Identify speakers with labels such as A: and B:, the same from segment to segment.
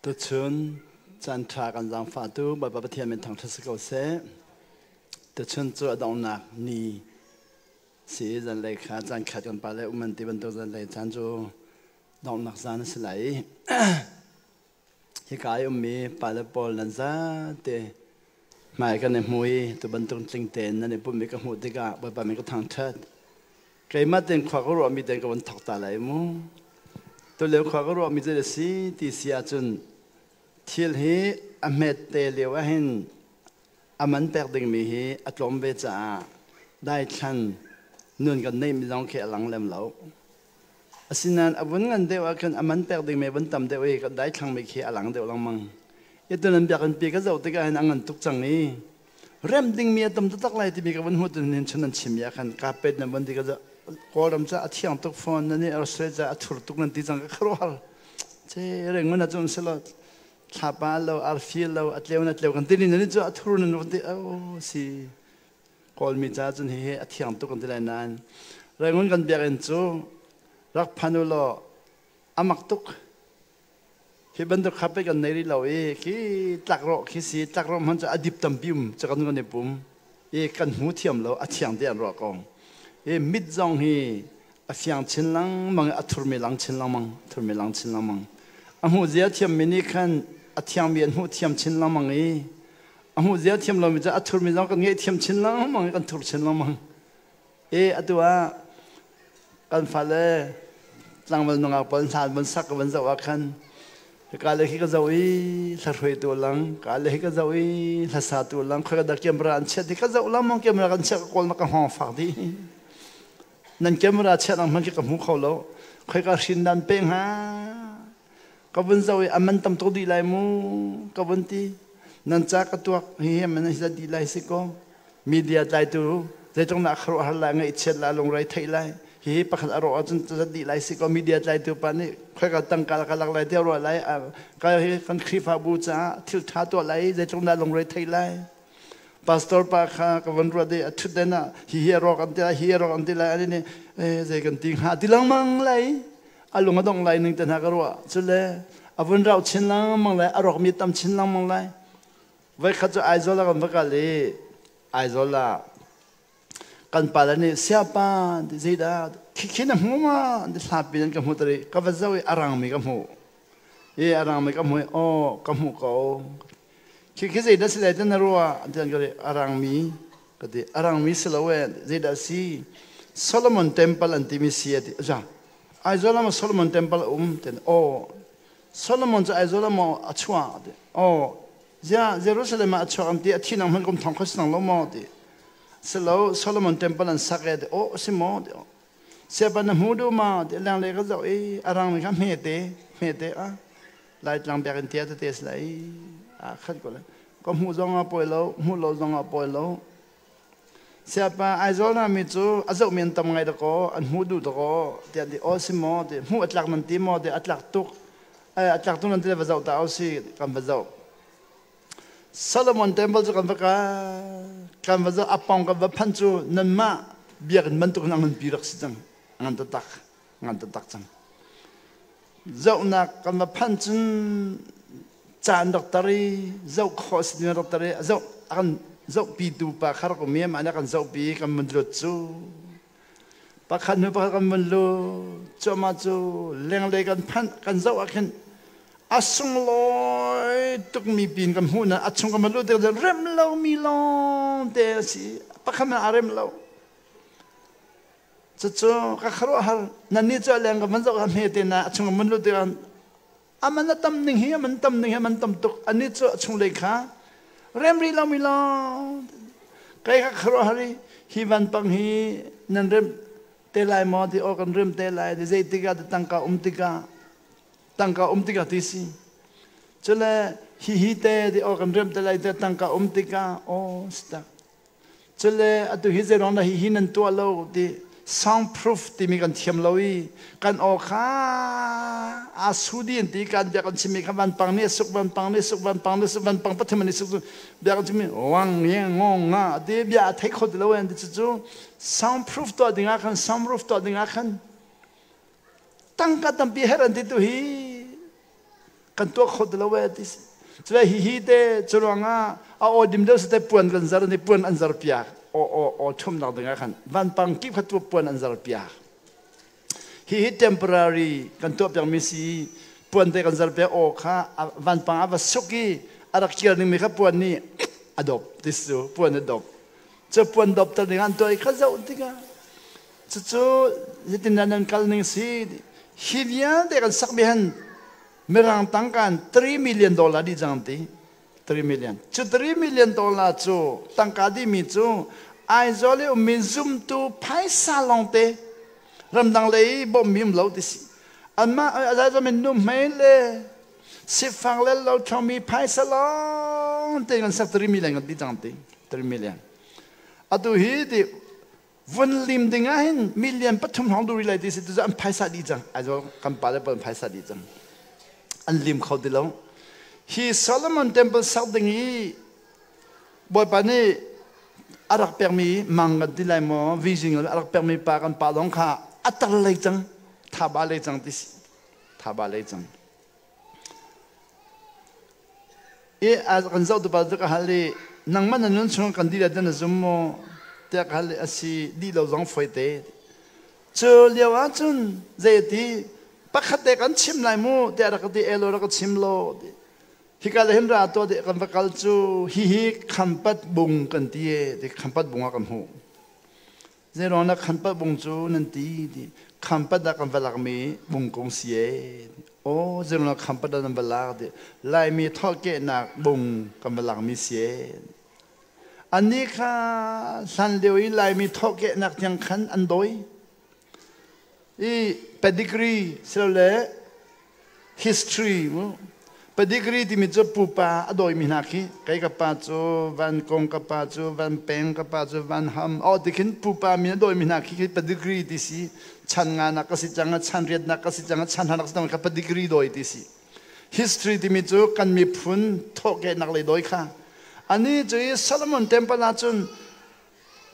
A: Tuchun caan ṭha kan zaangfahtu Bawipa Pathian min thangṭhat si ko seh. Tuchun cu a donghnak ni si zanlei kha caan khat kan pale um an ti bantuk zanlei caan cu donghnak zaan a si lai i hika i ummi pale pawl nan zate hmai kan i hmu i tu bantuk tling tein nan i pumh i ka hmuh tikah Bawipa min ka thangṭhat. Keimah ten khua ka ruahmi ten ka van thawk ta lai mu. Tulio khua ka ruahmi cu a si ti si ahcun thil hi a hmet te lio ahhin a man pek dingmi hi a tlawm ve caah daithlan nun kan neihmi zong khi a lang lem lo. Asinain a vun ngan deuh ahkhan a man pek dingmi vun tam deuh i kan daithlangmi khi a lang deuh lengmang. Atu nan biakinn pi ka zoh tikah hin a ngan tuk cang i rem dingmi a tam taktak lai timi ka vun hmuh tun hin chun nan chim ya khan carpet nan vun ti ka Kawlram ca a thiang tuk fawn nan i Australia ca a thur tuk nan ti cang ka kharuahar che reng man acun selo thlapa lo arfi lo a tleu na tleu kan ti ni nan cu a thur nan vun ti oh si Kawlmi ca cun hi a thiang tuk kan ti lai nain Rangoon kan biakinn cu rak phan u law a mak tuk. Hi bantuk kha pei kan nei rih lo i khi tlakrawh khi si tlakrawh hmanh cu a dip tampi um cu kan kan i pum i kan hmu thiam lo a thiang te an ruah ko. I mit zong hi a fiang chin lengmang i a thurmi lang chin lengmang thurmi lang chin lengmang. A hmuh zia thiammi nih khan a thiangmi an hmuh thiam chin lengmang i a hmuh zia thiam lomi cu a thurmi zong kan ngeih thiam chin lengmang i kan thur chin lengmang. I atu ah kan fale tlangval nungak pawl hna van sak ka van zoh ah khan ka le khi ka zoh i hlahrui tu lang ka le hi ka zoh i hlasa tu lang khoi ka dah camera an chiat i ka zoh lamong camera kan chiah ka kawl na ka hngawng fak dih nan camera chiah nang hman khi ka hmu kho lo khoi ka hrin dan pe hnga ka vun zoh i a man tam tuk dih lai mu ka vun ti nan ca ka tuak hi hi man hi dih lai si ko media tlaitu zeitluk nak khuaruahhar lai ngaihchiat lai lungre theih lai hihi pakhat a rawh ahcun zat dih lai si ko media tlaitu pa nih khoika tangka ka lak lai tiah ruah lai ka hi kan Khrihfabu caah thil ṭha tuah lai zeitluk dah lungre theih lai pastor pa kha ka van ruat i a ṭhut den ah hihi a rawk an ti lai hihi a rawk an ti lai ani nih zei kan ti hnga ti lengmang lai a lung a dong lai ning te hna ka ruah cule a vun rauh chin lengmang lai a rawk mi tam chin lengmang lai Voikhat cu Aizawl ah kan va kal i Aizawl ah kan pale nih siapa ti zeidah khikhi na hmu ma ti hlapi in ka hmu tari ka va zoh i a rangmi ka hmu i a rangmi ka hmu i aw ka hmu ko khikhi zeidah si lai ti na ruah ti an ka ti a rangmi ka ti a rangmi si lo e zeidah si Solomon Temple an timi si a ti ja Aizawl ah Solomon Temple a um ten aw Solomon cu Aizawl ah maw a chuah ti aw ziah Jerusalem ah a chuak an ti a thi nang hmanh kum thong kho si nang lo maw ti silo Solomon temple an sak e ti aw si maw ti siapa na hmu du ma ti leng le ka zoh i a rang mi kha hme te hme te a laitlang biakinn tia tete si lai a khat ko le ka hmuh zong ah pawi lo hmuh lo zong ah pawi lo Siapa Aizawl na mi cu a zoh mi an tam ngai dakaw an hmuh duh dakaw tiah ti aw si maw ti hmuh a tlak nan ti maw ti a tlak tuk a tlak tuk nan ti le va zoh ta au si kan va zoh Solomon Temple cu kan va ka kan va zoh a pong kan va phan cu nanmah biakinn bantuk in a nganpi rak si cang a ngan taktak ngan taktak cang zohnak kan va phan cun caan rak tar i zoh khawh si ding rak tar i zoh a kan zohpitu pa kha rak um i amah nih a kan zohpi i kan vun lut cu pakhat hnu pakhat kan vun lut cuahmah cu lenglei kan phanh kan zoh ah khin a sunglawi tukmi pin kan hmuh na a chung kan van lut tik rem lomi lawng te a si pakhat hmanh aa rem lo. Cucu ka khuaruahhar nannih cu a leng ka van zoh ka hme te na a chung mun lut tikah aman a tam ning hi aman tam ning hi aman tam tuk anih cu a chunglei kha rem rih lo mi lawng kai ka khuaruahhar i hi vanpang hi nan rem te lai maw ti aw kan rem te lai ti zei tikah ti tangka um tikah tangka um tikah ti si cule hi hi te ti aw kan rem te lai te tangka um tikah aw si tak Cule atu hi zeiruang dah hihi nan tuah lo ti soundproof timi kan thiam lo i kan aw kha aa su dih an ti kan bia kan chimmi kha vanpang nih a suk vanpang nih a suk vanpang nih a suk vanpang pathian nih suk bia kan chimmi wang ye ngong nga ti bia a thei kho ti lo an ti cucu soundproof tuah ding ah khan soundproof tuah ding ah khan tangka tampi her an ti tu hi. Kan tuah kho ti lo e ti si. Cule hihi te curuangah a aw dim deuh te puan kan zar ni puan an zar piak. Aw aw aw thumnak dingah khan vanpang kip kha tu puan an zar piak. Hihi temporary kan tuah piakmi si puan te kan zar piak aw kha vanpang a va suk i a rak kir ning mi kha puan nih a dop ti su puan a dop. Cu puan dop ter ding an tuah i kha zoh tikah cucu hitin nan kal ning si hi vialte kan sak mi han Mirang tangka 3 million dollar dih cang ti. 3 million. Cu 3 million dollar cu tangka dihmi cu Aizawl i ummi zumtu phaisa lawngte ramdang lei bawmhmi um lo ti si. Anmah Aizawl min nu hmei le sifang le lo ṭhawngmi phaisa lawngte kan sak 3 million kan ti cang ti. 3 million. Atu hi ti vun lim ding ah hin million pathum hrawng duri lai ti si tu an phaisa dih cang. Aizawl kan pa le pawl phaisa dih cang. An lim kho ti lo. Hi Solomon Temple sak ding i Bawipa nih a rak pekmi mang kan ti lai maw vision a rak pekmi pa kan pa lawng kha a tar lei cang thaba lei cang ti si thaba lei cang. I a kan zoh tu pa cu ka hal i nangmah na nun chung kan dih le na zum maw tiah ka hal i a si dih lo zong foi te. Cu lio ah cun zei ti pakhat te kan chim lai mu tiah rak ka ti elo rak ka chim lo ti. Hika le hin ra tuah ti kan va kal cu hihi khampat bung kan ti e ti khampat bung ah kan hmuh. Zeiruang dah khampat bung cu nan ti ti khampat ah kan va lakmi bung kung si e. Aw zeiruang dah khampat ah nan va lak ti Laimi thawhkehnak bung kan va lakmi si e. Annih kha hlan lio i Laimi thawhkehnak tiang khan an dawi. I pedigree silole history mu pedigree timi cu pupa a dawimi hna khi kei ka pa cu Van Kong ka pa cu Van Peng ka pa cu Van Ham oh ti khin pupa min a dawimi hna khi pedigree ti si chan nga nak ka si cang chan riat nak ka si cang chan ha nak si cang kha pedigree dawi ti si history timi cu kan miphun thawhkehnak lei dawi kha ani cu i Solomon Temple ah cun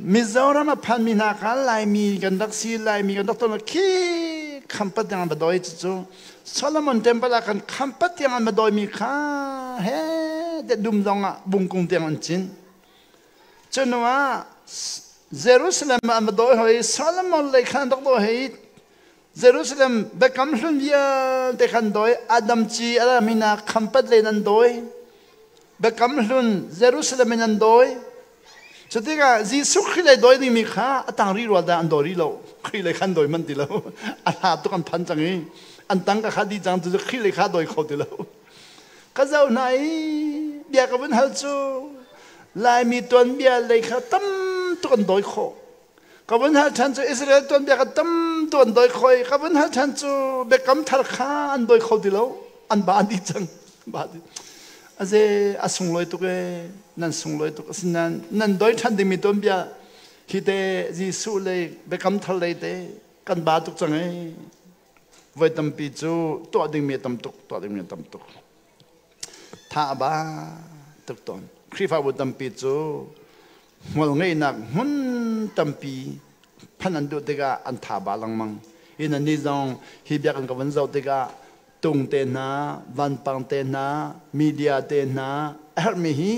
A: Mizoram a phanmi hna kha Laimi kan rak si, Laimi kan rak ton khi khampat tiang an va dawi cucu Solomon Temple ah khan khampat tiang an va dawimi kha he te dum zong ah bungkung tiang an cin. Cu hnu ah Jerusalem ah an va dawi hoi Solomon lei khan an rak dawi hoi Jerusalem biakam hlun vialte khan dawi Adam ci a rami hna khampat len an dawi biakam hlun Jerusalem in an dawi Cutikah Jesuh Khrih lei dawi dingmi kha a tang rih rua dah an dawi rih lo. Khrih lei kha an dawi manh ti lo. A hla tuk an phan cang i an tangka kha dih cang cu Khrih lei kha dawi kho ti lo. Ka zoh hna i bia ka vun hal cu Laimi tuanbia lei kha tam tuk an dawi khawh. Ka vun hal ṭhan cu Israel tuanbia kha tam tuk an dawi khawh i ka vun hal ṭhan cu biakam thar kha an dawi kho ti lo. An ba dih cang. Ba dih. Aze a sunglawi tuk e nan sunglawi tuk asinain nan doi ṭhan dingmi tuanbia hi te Jesuh lei biakam thar lei te kan ba tuk cang e voi tampi cu tuah dingmi a tam tuk tuah dingmi a tam tuk tha a ba tuk tawn Khrihfabu tampi cu hmual ngeihnak hmun tampi phan an duh tikah an tha ba lengmang hi nan nih zong hi biakinn ka van zoh tikah tung te hna, vanpang te hna, media te hna, a herhmi hi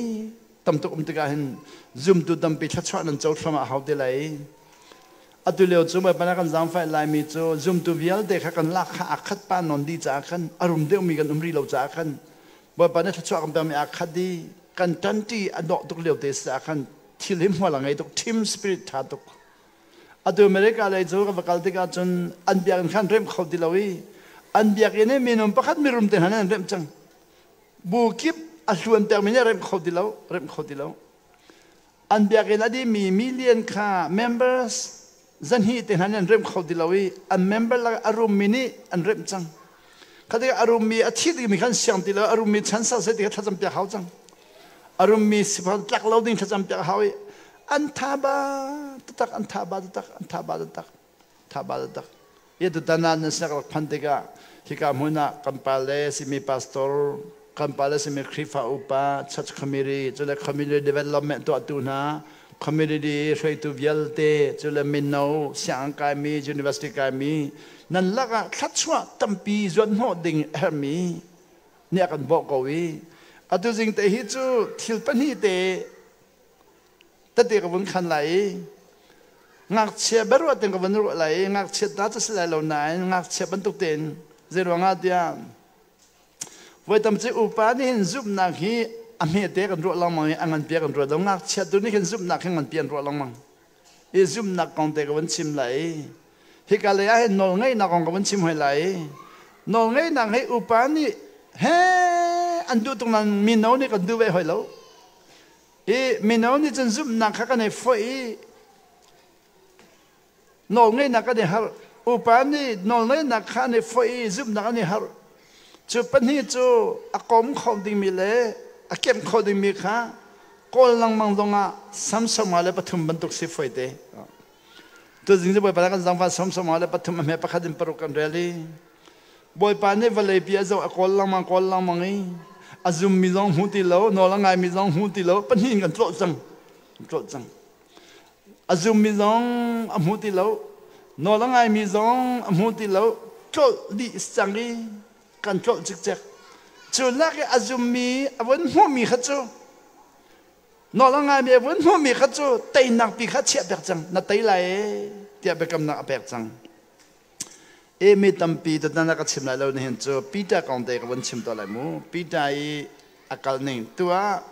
A: tam tuk um tikah hin zumtu tampi thluachuah nan co thluahmah a hau te lai. Atu lio cu Bawipa nih kan zaangfah laimi cu zumtu vialte kha kan lak kha aa khat pa nawn dih caah khan a rum deuhmi kan um rih lo caah khan Bawipa nih thluachuah kan pekmi aa khat i kan ṭanṭi a dawh tuk lio te si ah khan thil hi hmual a ngei tuk team spirit ṭha tuk. Atu America lei cu ka va kal tikah cun an biakinn kha an remh kho ti lo i an biakinn i minung pakhat mirum te hna nih an remh cang. Bu kip a hluan pekmi nih a remh kho ti lo, remh kho ti lo. An biakinn a dihmi million kha members zahnih te hna nih an remh kho ti lo i an member lak a rummi nih an remh cang. Kha tikah a rummi a thi dingmi kha an siang ti lo, a rummi chan sau seh ti kha thlacam piak hau cang. A rummi sifak tlak lo ding thlacam piak hau i an tha ba taktak an tha ba taktak an tha ba taktak tha ba taktak i tutan ah nan sinak rak phan tikah hika hmun ah kan pale simi pastor kan pale simi Khrihfa upa church committee cule community development tuahtu hna community hruaitu vialte cule mino sianginn kaimi university kaimi nan lakah thluachuah tampi zuanhnawh ding a herhmi. Nih a kan bawh ko i atu zing te hi cu thil pahnih te tete ka vun khan lai i ngakchia biaruah ten ka vun ruah lai i ngakchia ta cu si lai lo nain ngakchia bantuk tein zeiruangah tiah voi tam cu upa nih hin zumhnak hi a hmete kan ruah lengmang i a nganpi kan ruah lo. Ngakchia tu nih khin zumhnak hi nganpi an ruah lengmang i zumhnak kong te ka vun chim lai i hika lei ah hin nawlngeihnak kong ka vun chim hoi lai. Nawlngeihnak hi upa nih he an duh tuk nain mino nih kan duh ve hoi lo i mino nih cun zumhnak kha kan i foih i nawlngeihnak kan i harh. Upa nih nawlngeihnak kha an i foih i zumhnak an i harh. Cu pahnih cu a kom kho dingmi le a kemh kho dingmi kha kawl lengmang zongah 33 bantuk si foi te. Tuzing cu Bawipa kan zangfah 33 a hme pakhat in paruk kan rel i Bawipa nih vawlei pi a zoh, a kawl lengmang, kawl lengmang i a zummi zong hmu ti lo, nawl a ngaimi zong hmu ti lo, pahnih in kan tlawh cang, tlawh cang. A zummi zong a hmu ti lo, nawl a ngaimi zong a hmu ti lo, tlawh dih cang i kan tlawh cikcek. Cu lak i a zummi a vun hmuhmi kha cu, nawl a ngaimi a vun hmuhmi kha cu teinak pi kha chiah pek cang, na tei lai e tiah biakamnak a pek cang. E mi tampi tutan ah ka chim lai lo nihin cu Peter kong te ka vun chim tuah lai mu. Peter i a kal ning tu ah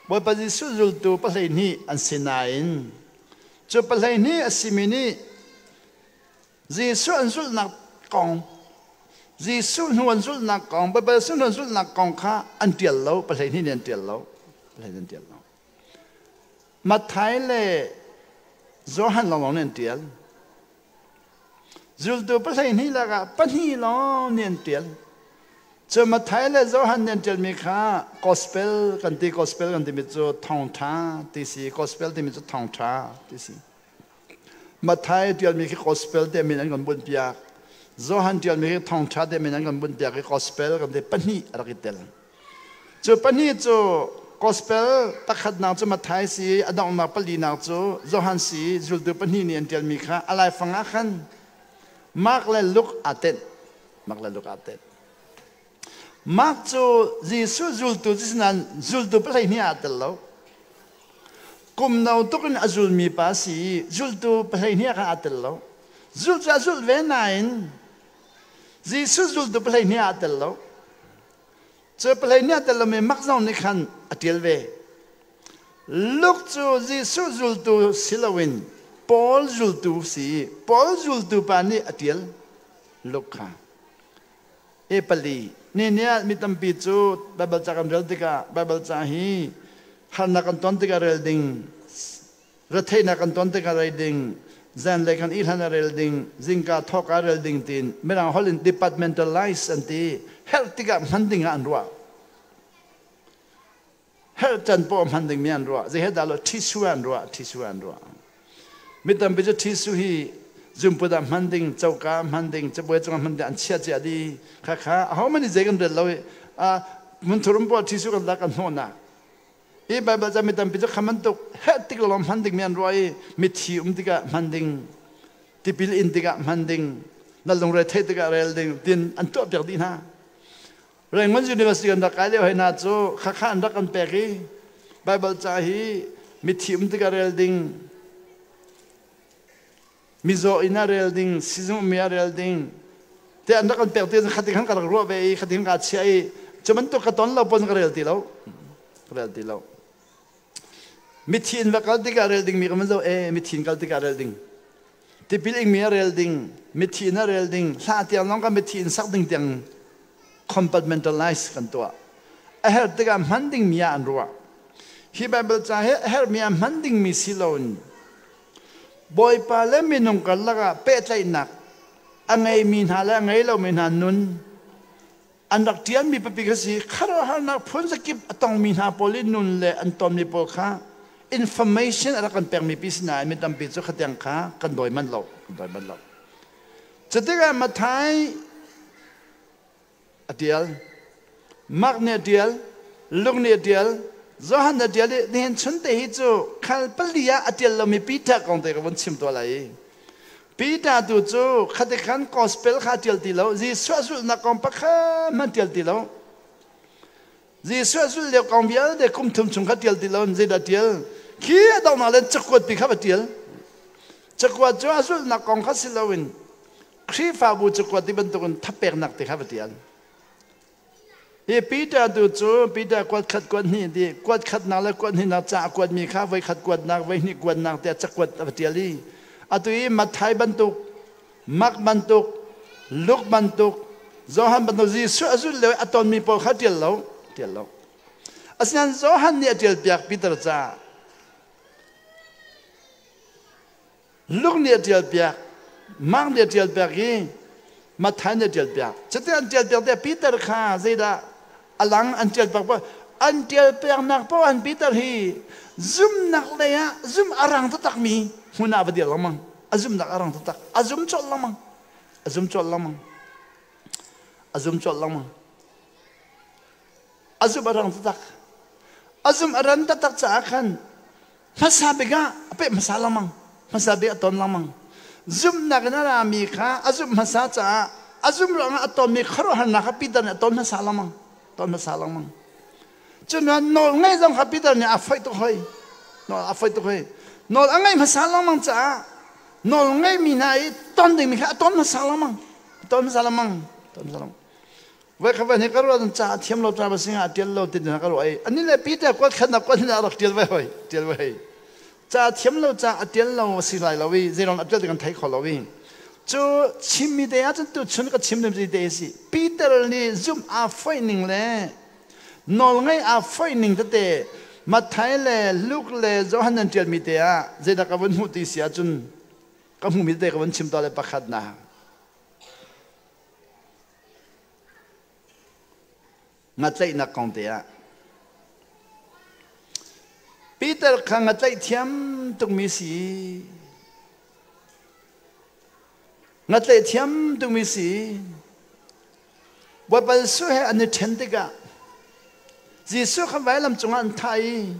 A: Bawipa Jesuh zultu 12 an si nain cu 12 a simi nih Jesuh an zulhnak kong, Jesuh hnu an zulhnak kong, Bawipa Jesuh hnu an zulhnak kong kha an ṭial lo, 12 nih an ṭial lo, 12 an ṭial lo. Matthai le Johan lawnglawng nih an ṭial. Zultu 12 lakah pahnih lawng nih an ṭial. Cu Matthai le Johan nih an ṭialmi kha Gospel kan ti. Gospel kan timi cu thawngṭha ti si. Gospel timi cu thawngṭha ti si. Matthai ṭialmi khi Gospel te min an kan bunhpiak. Johan ṭialmi khi thawngṭha te min an kan bunhpiak i Gospel kan ti, pahnih a rak i tel. Cu pahnih cu Gospel pakhatnak cu Matthai si, a donghnak palinak cu Johan si, zultu pahnih nih an ṭialmi kha a laifang ah khan Mark le Luke aa tenh. Mark le Luke aa tenh. Mark cu Jesuh zultu cu nain zultu 12 aa tel lo. Kum no tuk in a zulmi pa si i zultu 12 kha aa tel lo. Zulh cu a zulh ve nain Jesuh zultu 12 aa tel lo. Cu 12 aa tel lomi Mark zong nih khan a ṭial ve. Luke cu Jesuh zultu si loin Paul zultu si i Paul zultu pa nih a ṭial Luke kha. E pali ni ni ah mi tampi cu Baibal ca kan rel tikah Baibal ca hi harnak kan ton tikah rel ding, retheihnak kan ton tikah rel ding, zanlei kan ihlan ah rel ding, zingka thawk ah rel ding tiin Mirang holh in departmentalize an ti, herh tikah hman ding ah an ruah. Herh can poah hman dingmi an ruah. Zei he dah lo ṭhisu an ruah, ṭhisu an ruah. Mi tampi cu ṭhisu hi zunput ah hman ding, coka ah hman ding, cabuai cungah hman ding an chiah cia dih. Khakha ahohmanh nih zei kan rel lo i hmunthurum poah ṭhisu kan lak kan hnawhnak. Hi Baibal ca mi tampi cu kha bantuk herh tik lawng hman dingmi an ruah i mithi um tikah hman ding, tipil in tikah hman ding, na lungre theih tikah rel ding tin an tuahpiak dih hna. Rangoon University kan rak kai lio hei hna cu khakha an rak kan pek i Baibal ca hi mithi um tikah rel ding, mizaw inn ah rel ding, sizung ummi ah rel ding te an rak kan pek ti khating khan ka rak ruah ve i khating ka chiah i cu bantuk ka ton lo pon ka rel ti lo, ka rel ti lo. Mithi in va kal tikah rel dingmi ka van zoh e, mithi in kal tikah rel ding, tipil ingmi a rel ding, mithi in a rel ding, hla tiang zong kan mithi in sak ding tiang compartmentalize kan tuah. A herh tikah hman dingmi ah an ruah. Hi Bible ca hi a herhmi ah hman dingmi si loin Bawipa le minung karlak ah pehtlaihnak a ngeimi hna le a ngei lomi hna nun an rak ṭialmi pipi kha si. Khuaruahharnak phun zakip a tongmi hna pawl i nun le an tonmi pawl kha information a rak kan pekmi pi si nain mi tampi cu khatiang kha kan dawi manh lo, kan dawi manh lo. Cutikah Matthai a ṭial, Mark nih a ṭial, Luke nih a ṭial, Johan nih a ṭial i nihin chun te hi cu khal pali ah a ṭial lomi Peter kong te ka vun chim tuah lai i Peter tu cu khati khan gospel kha ṭial ti lo, Jesuh a zulhnak kong pakhat hmanh ṭial ti lo. Jesuh a zulh lio kong vialte kum thum chung kha ṭial ti lo in zeidah ṭial? Khi a donghnak le cakuat pi kha va ṭial. Cakuat cu a zulhnak kong kha si loin Khrihfabu cakuat ti bantukin thapeknak ti kha va ṭial. Hi Peter tu cu Peter kuat khat kuat hnih ti kuat khatnak le kuat hnihnak ca a kuatmi kha voi khat kuatnak voi hnih kuatnak tiah cakuat a va ṭial i atu i Matthai bantuk Mark bantuk Luke bantuk Johan bantuk Jesuh a zulh lio i a tonmi pawl kha ṭial lo ṭial lo. Asinain Johan nih a ṭialpiak Peter caah Luke nih a ṭialpiak, Mark nih a ṭialpiak i Matthai nih a ṭialpiak. Cuti an ṭialpiak tikah Peter kha zeidah a lang an ṭialpiak paoh an ṭialpiaknak paoh an Peter hi zumnak lei ah zum a rang taktakmi hmun ah va dir lengmang. A zumnak a rang taktak. A zum colh lengmang. A zum colh lengmang. A zum colh lengmang. A zum a rang taktak. A zum a ran taktak caah khan Hmasa bik ah a peh hmasa lengmang. Hmasa bik a ton lengmang. Zumhnak in a rami kha a zumh hmasa caah a zumh ruangah a tonmi khuaruahharnak kha Peter nih a ton hmasa lengmang. Ton hmasa lengmang. Cun nawl ngei zong kha Peter nih a foih tuk hoi. Nawl a foih tuk hoi. Nawl a ngeih hmasa lengmang caah nawl ngeimi hna i ton dingmi kha a ton hmasa lengmang. A ton hmasa lengmang. Ton hmasa lengmang. Voi kha van hi ka ruah ca a thiam lo ca ba singa a tial lo ti na ka ruah i ani le Peter kuat khat na kuat na rak tial ve hoi tial ve hoi ca thiam lo ca a tial lo si lai lo i zeiron a tial ti kan thei kho lo i cu chimmi te ah cun tu chun ka chim nim te si Peter nih zum a foi ning le nawl ngai a foi ning tete Matthai le Luke le Johan an tial mi te ah zeidah ka vun hmuh ti si ahcun ka hmuh mi te ka vun chim ta le pakhat na Ngatlaihnak kong te ah Peter kha ngatlaih thiam tukmi si. Ngatlaih thiam tukmi si. Bawipa Jesuh he an i ṭhen tikah Jesuh kha vailam cungah an thah i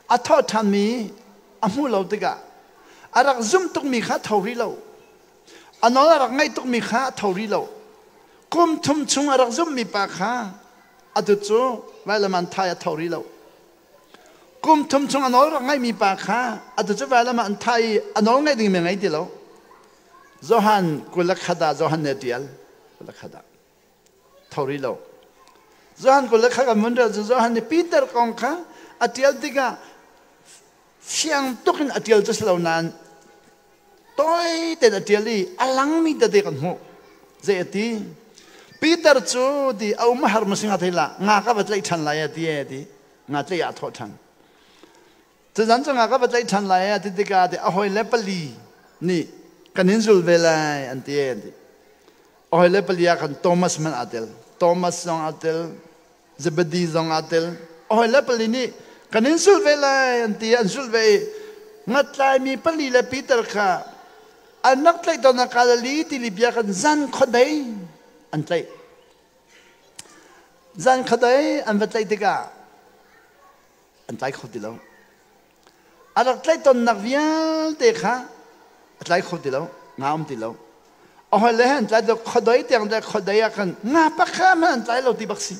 A: a thawh ṭhanmi a hmuh lo tikah a rak zumh tukmi kha tho rih lo. A nawl a rak ngaih tukmi kha a tho rih lo. Kum thum chung a rak zumhmi pa kha atu cu vailam an thai a tho rih lo. Kum thum chung a nawl rak ngaihmi pa kha atu cu vailam ah an thai i a nawl ngaih ding mi ngei ti lo. Johan 21 ah Johan nih a ṭial. 21 ah. Tho rih lo. Johan 21 kan vun rel cu Johan nih Peter kong kha a ṭial tikah fiang tuk in a ṭial cu si lo nain Tawi tein a ṭial i a langmi tete kan hmuh. Zei a ti? Peter cu ti a um a har maw si nga thei la nga ka va tlaih ṭhan lai a ti e ti nga tlaih ah a thawh ṭhan. Cuzan cu nga ka va tlaih ṭhan lai a ti tikah ti a hawile pali nih kan in zul ve lai an ti e an ti. A hawile pali ah khan Thomas hmanh aa tel. Thomas zong aa tel. Zebedi zong aa tel. A hawile pali nih kan in zulh ve lai an ti an zulh ve i ngatlaimi pali le Peter kha an rak tlaih tawn ah Galilee tili bia khan zan khuadei an tlaih. Zan khuadei an va tlaih tikah an tlai kho ti lo. A rak tlaih tonnak vialte kha a tlai kho ti lo, nga um ti lo. A hoi le han tlai lo khuadoi tiang le khuadei ah khan nga pakhat hmanh an tlai lo ti bak si.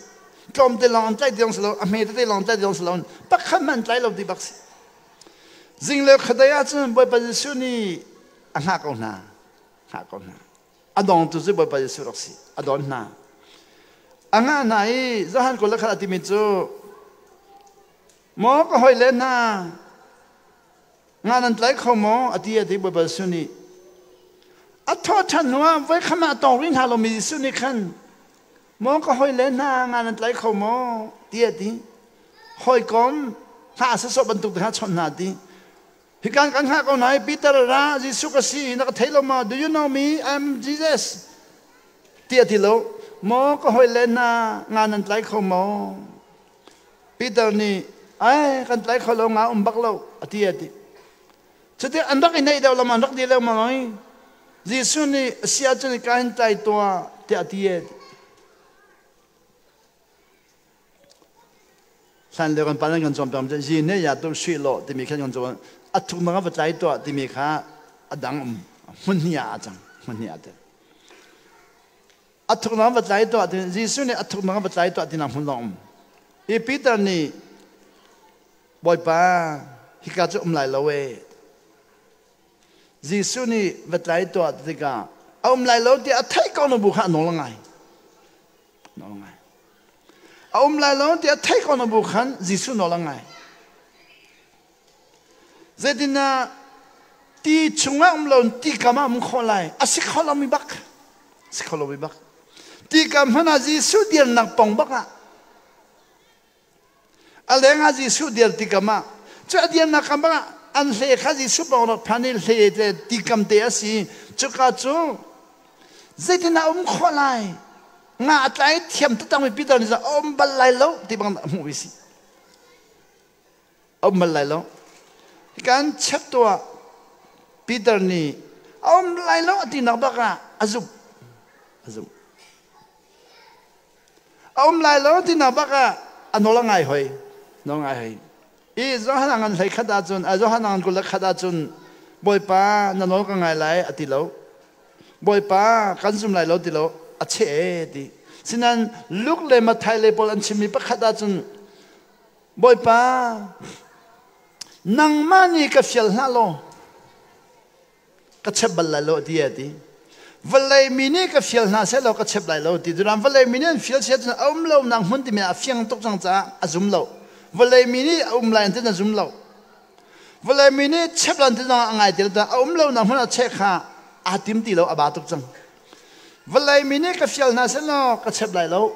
A: Tlawmte lawng an tlai ti si lo, a hme tete lawng tlai ti si lo, pakhat hmanh an tlai lo ti bak si. Zingle khuadei ah cun Bawipa Jesuh nih a hngah ko hna, hngah ko hna. A dongtu cu Bawipa Jesuh rak si. A don hna. A ngah hna i Johan 21 a timi cu Maw ka hawile hna, nga nan tlai kho maw? A ti a ti Bawipa Jesuh nih. A thawh ṭhan hnuah voikham ah a tawng rih hna lomi Jesuh nih khan, Maw ka hawile hna, nga nan tlai kho maw? ti a ti. Hawikom, hna sawsawh bantuk te kha chawnh hna a ti. Hikan kan hngah ko hna i Peter ra, Jesuh ka si, na ka thei lo maw? Do you know me? I'm Jesus. Ti a ti lo. Maw ka hawile hna, nga nan tlai kho maw? Peter nih ai kan tlai kho lo nga um bak lo a ti a ti. Cuti an rak i neih deuh lama an rak di lengmang oi. Jesuh nih a si ahcun ka hin tlai tuah tiah a ti e. Hlan lio kan pa nan kan cawnpiak cun zi ne ya tu sui lo timi khan kan cawn a thuk na va tlai tuah timi kha a dang um hmun hnih ah a cang hmun hnih ah tel. A thuknak va tlai tuah ti Jesuh nih a thuknak va tlai tuah ti nak hmun lawng um. Hi Peter nih Bawipa hika cu um lai lo e. Jesuh nih va tlai tuah tikah a um lai lo tiah a theih ko na bu kha a nawl ngai. Nawl ngai. A um lai lo tiah a theih ko na bu khan Jesuh nawl a ngai. Zeitinah ti chungah um lo ti kam ah um khawh lai. A si kho lomi bak. Si kho lomi bak. Ti kam hmanh ah Jesuh dirnak pong bak ah a leng ah Jesuh dir ti kam ah cu a dirnak kam bak ah an hle kha Jesuh pong rak phan i hle te ti kam te a si. Cuka cu zeitinah um khawh lai? Nga a tlai thiam taktakmi Peter nih a um bal lai lo ti bang a hmuh i si. A um bal lai lo. Kan chep tuah Peter nih a um lai lo a tinak bak ah a zumh. A zumh. A um lai lo tinak bak ah a nawl a ngai hoi. Nawl ngai hoi. I Johan ngan hlei khat ahcun, Johan ngan 21 ahcun Bawipa na nawl ka ngai lai a ti lo. Bawipa kan zum lai lo ti lo a cheh e ti. Sinan Luke le Matthai le pawl an chimmi pakhat ahcun Bawipa, nangmah nih ka fial hlah law ka chep bal lai lo ti a ti. Vawlei mi nih ka fial hna seh law ka chep lai lo ti. Duram vawlei mi nih an fial sia cun a um lo nang hmun timi a fiang tuk cang caah a zum lo. Vawlei mi nih a um lai an ti a zum lo. Vawlei mi nih chep lan ti zong a ngai ti lo a um lo nang hmun a cheh kha aa tim ti lo a ba tuk cang. Vawlei mi nih ka fial hna seh law ka chep lai lo.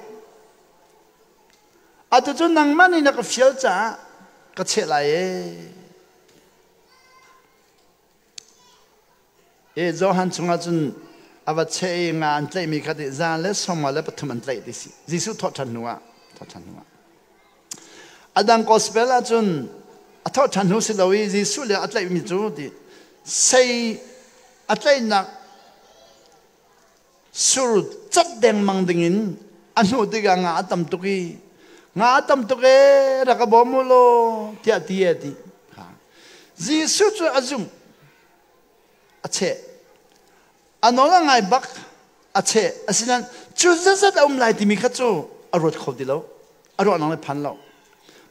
A: Atu cu nangmah nih na ka fial caah ka cheh lai ee. E Johan chungah cun a va cheh i nga an tlaihmi kha ti 153 an tlaih ti si. Jesuh thawhṭhan hnu ah thawhṭhan hnu ah. A dang gospel ah cun a thawhṭhan hnu si lo i Jesuh le a tlaihmi cu ti sei a tlaihnak Sur cat dengmang dingin a hnuh tikah nga a tam tuk i nga a tam tuk ee rak ka bawm u law tiah ti a ti. Jesuh cu a zumh a cheh. A nawl a ngai bak a cheh. Asinain cu zatzat a um lai timi kha cu a ruat kho ti lo. A ruahnak nih phan lo.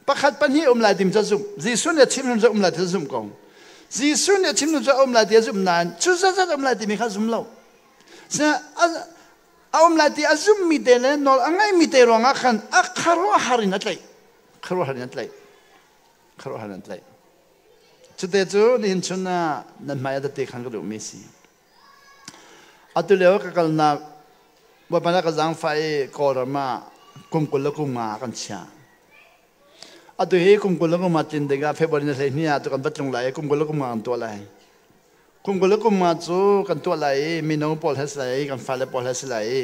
A: Pakhat pahnih um lai timi cu a zumh. Jesuh nih a chim cu um lai ti a zumh ko. Jesuh nih a chim cu a um lai ti a zumh nain cu zatzat a um lai timi kha a zum lo. A um lai ti a zummi te le nawl a ngaimi te ruangah khan a khuaruahhar in a tlaih. Khuaruahhar in a tlaih. Khuaruahhar in a tlaih. Cute cu nihin chun ah nan hmai ah tete khan ka duhmi si. Atu lio ka kalnak Bawipa na ka zaangfah i Kawlram ah kum 25 kan chiah. Atu hi kum 25 tlin tikah February ni 12 ah tu kan va tlung lai i kum 25 kan tuah lai. Kum 25 cu kan tuah lai i mino pawl he si lai i kan fale pawl he si lai i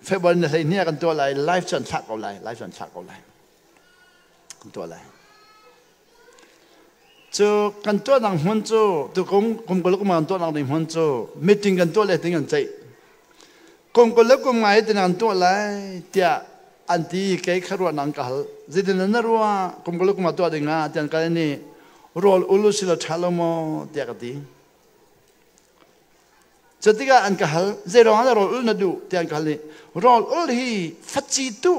A: February ni 12 ah kan tuah lai live cu an thlah ko lai live cu an thlah ko lai kan tuah lai cu kan tuahnak hmun cu tukum kum 25 kan tuahnak ding hmun cu meeting kan tuah le ting an ceih kum 25 hi tin kan tuah lai tiah an ti kei kha ruahnak ka hal zeitin na ruah kum 25 tuah ding ah tian kal ni rawl ulu si lo ṭha lo maw tiah ka ti cutikah an ka hal zei ruang ah rawl ul na duh tiah an ka hal i rawl ul hi faci tu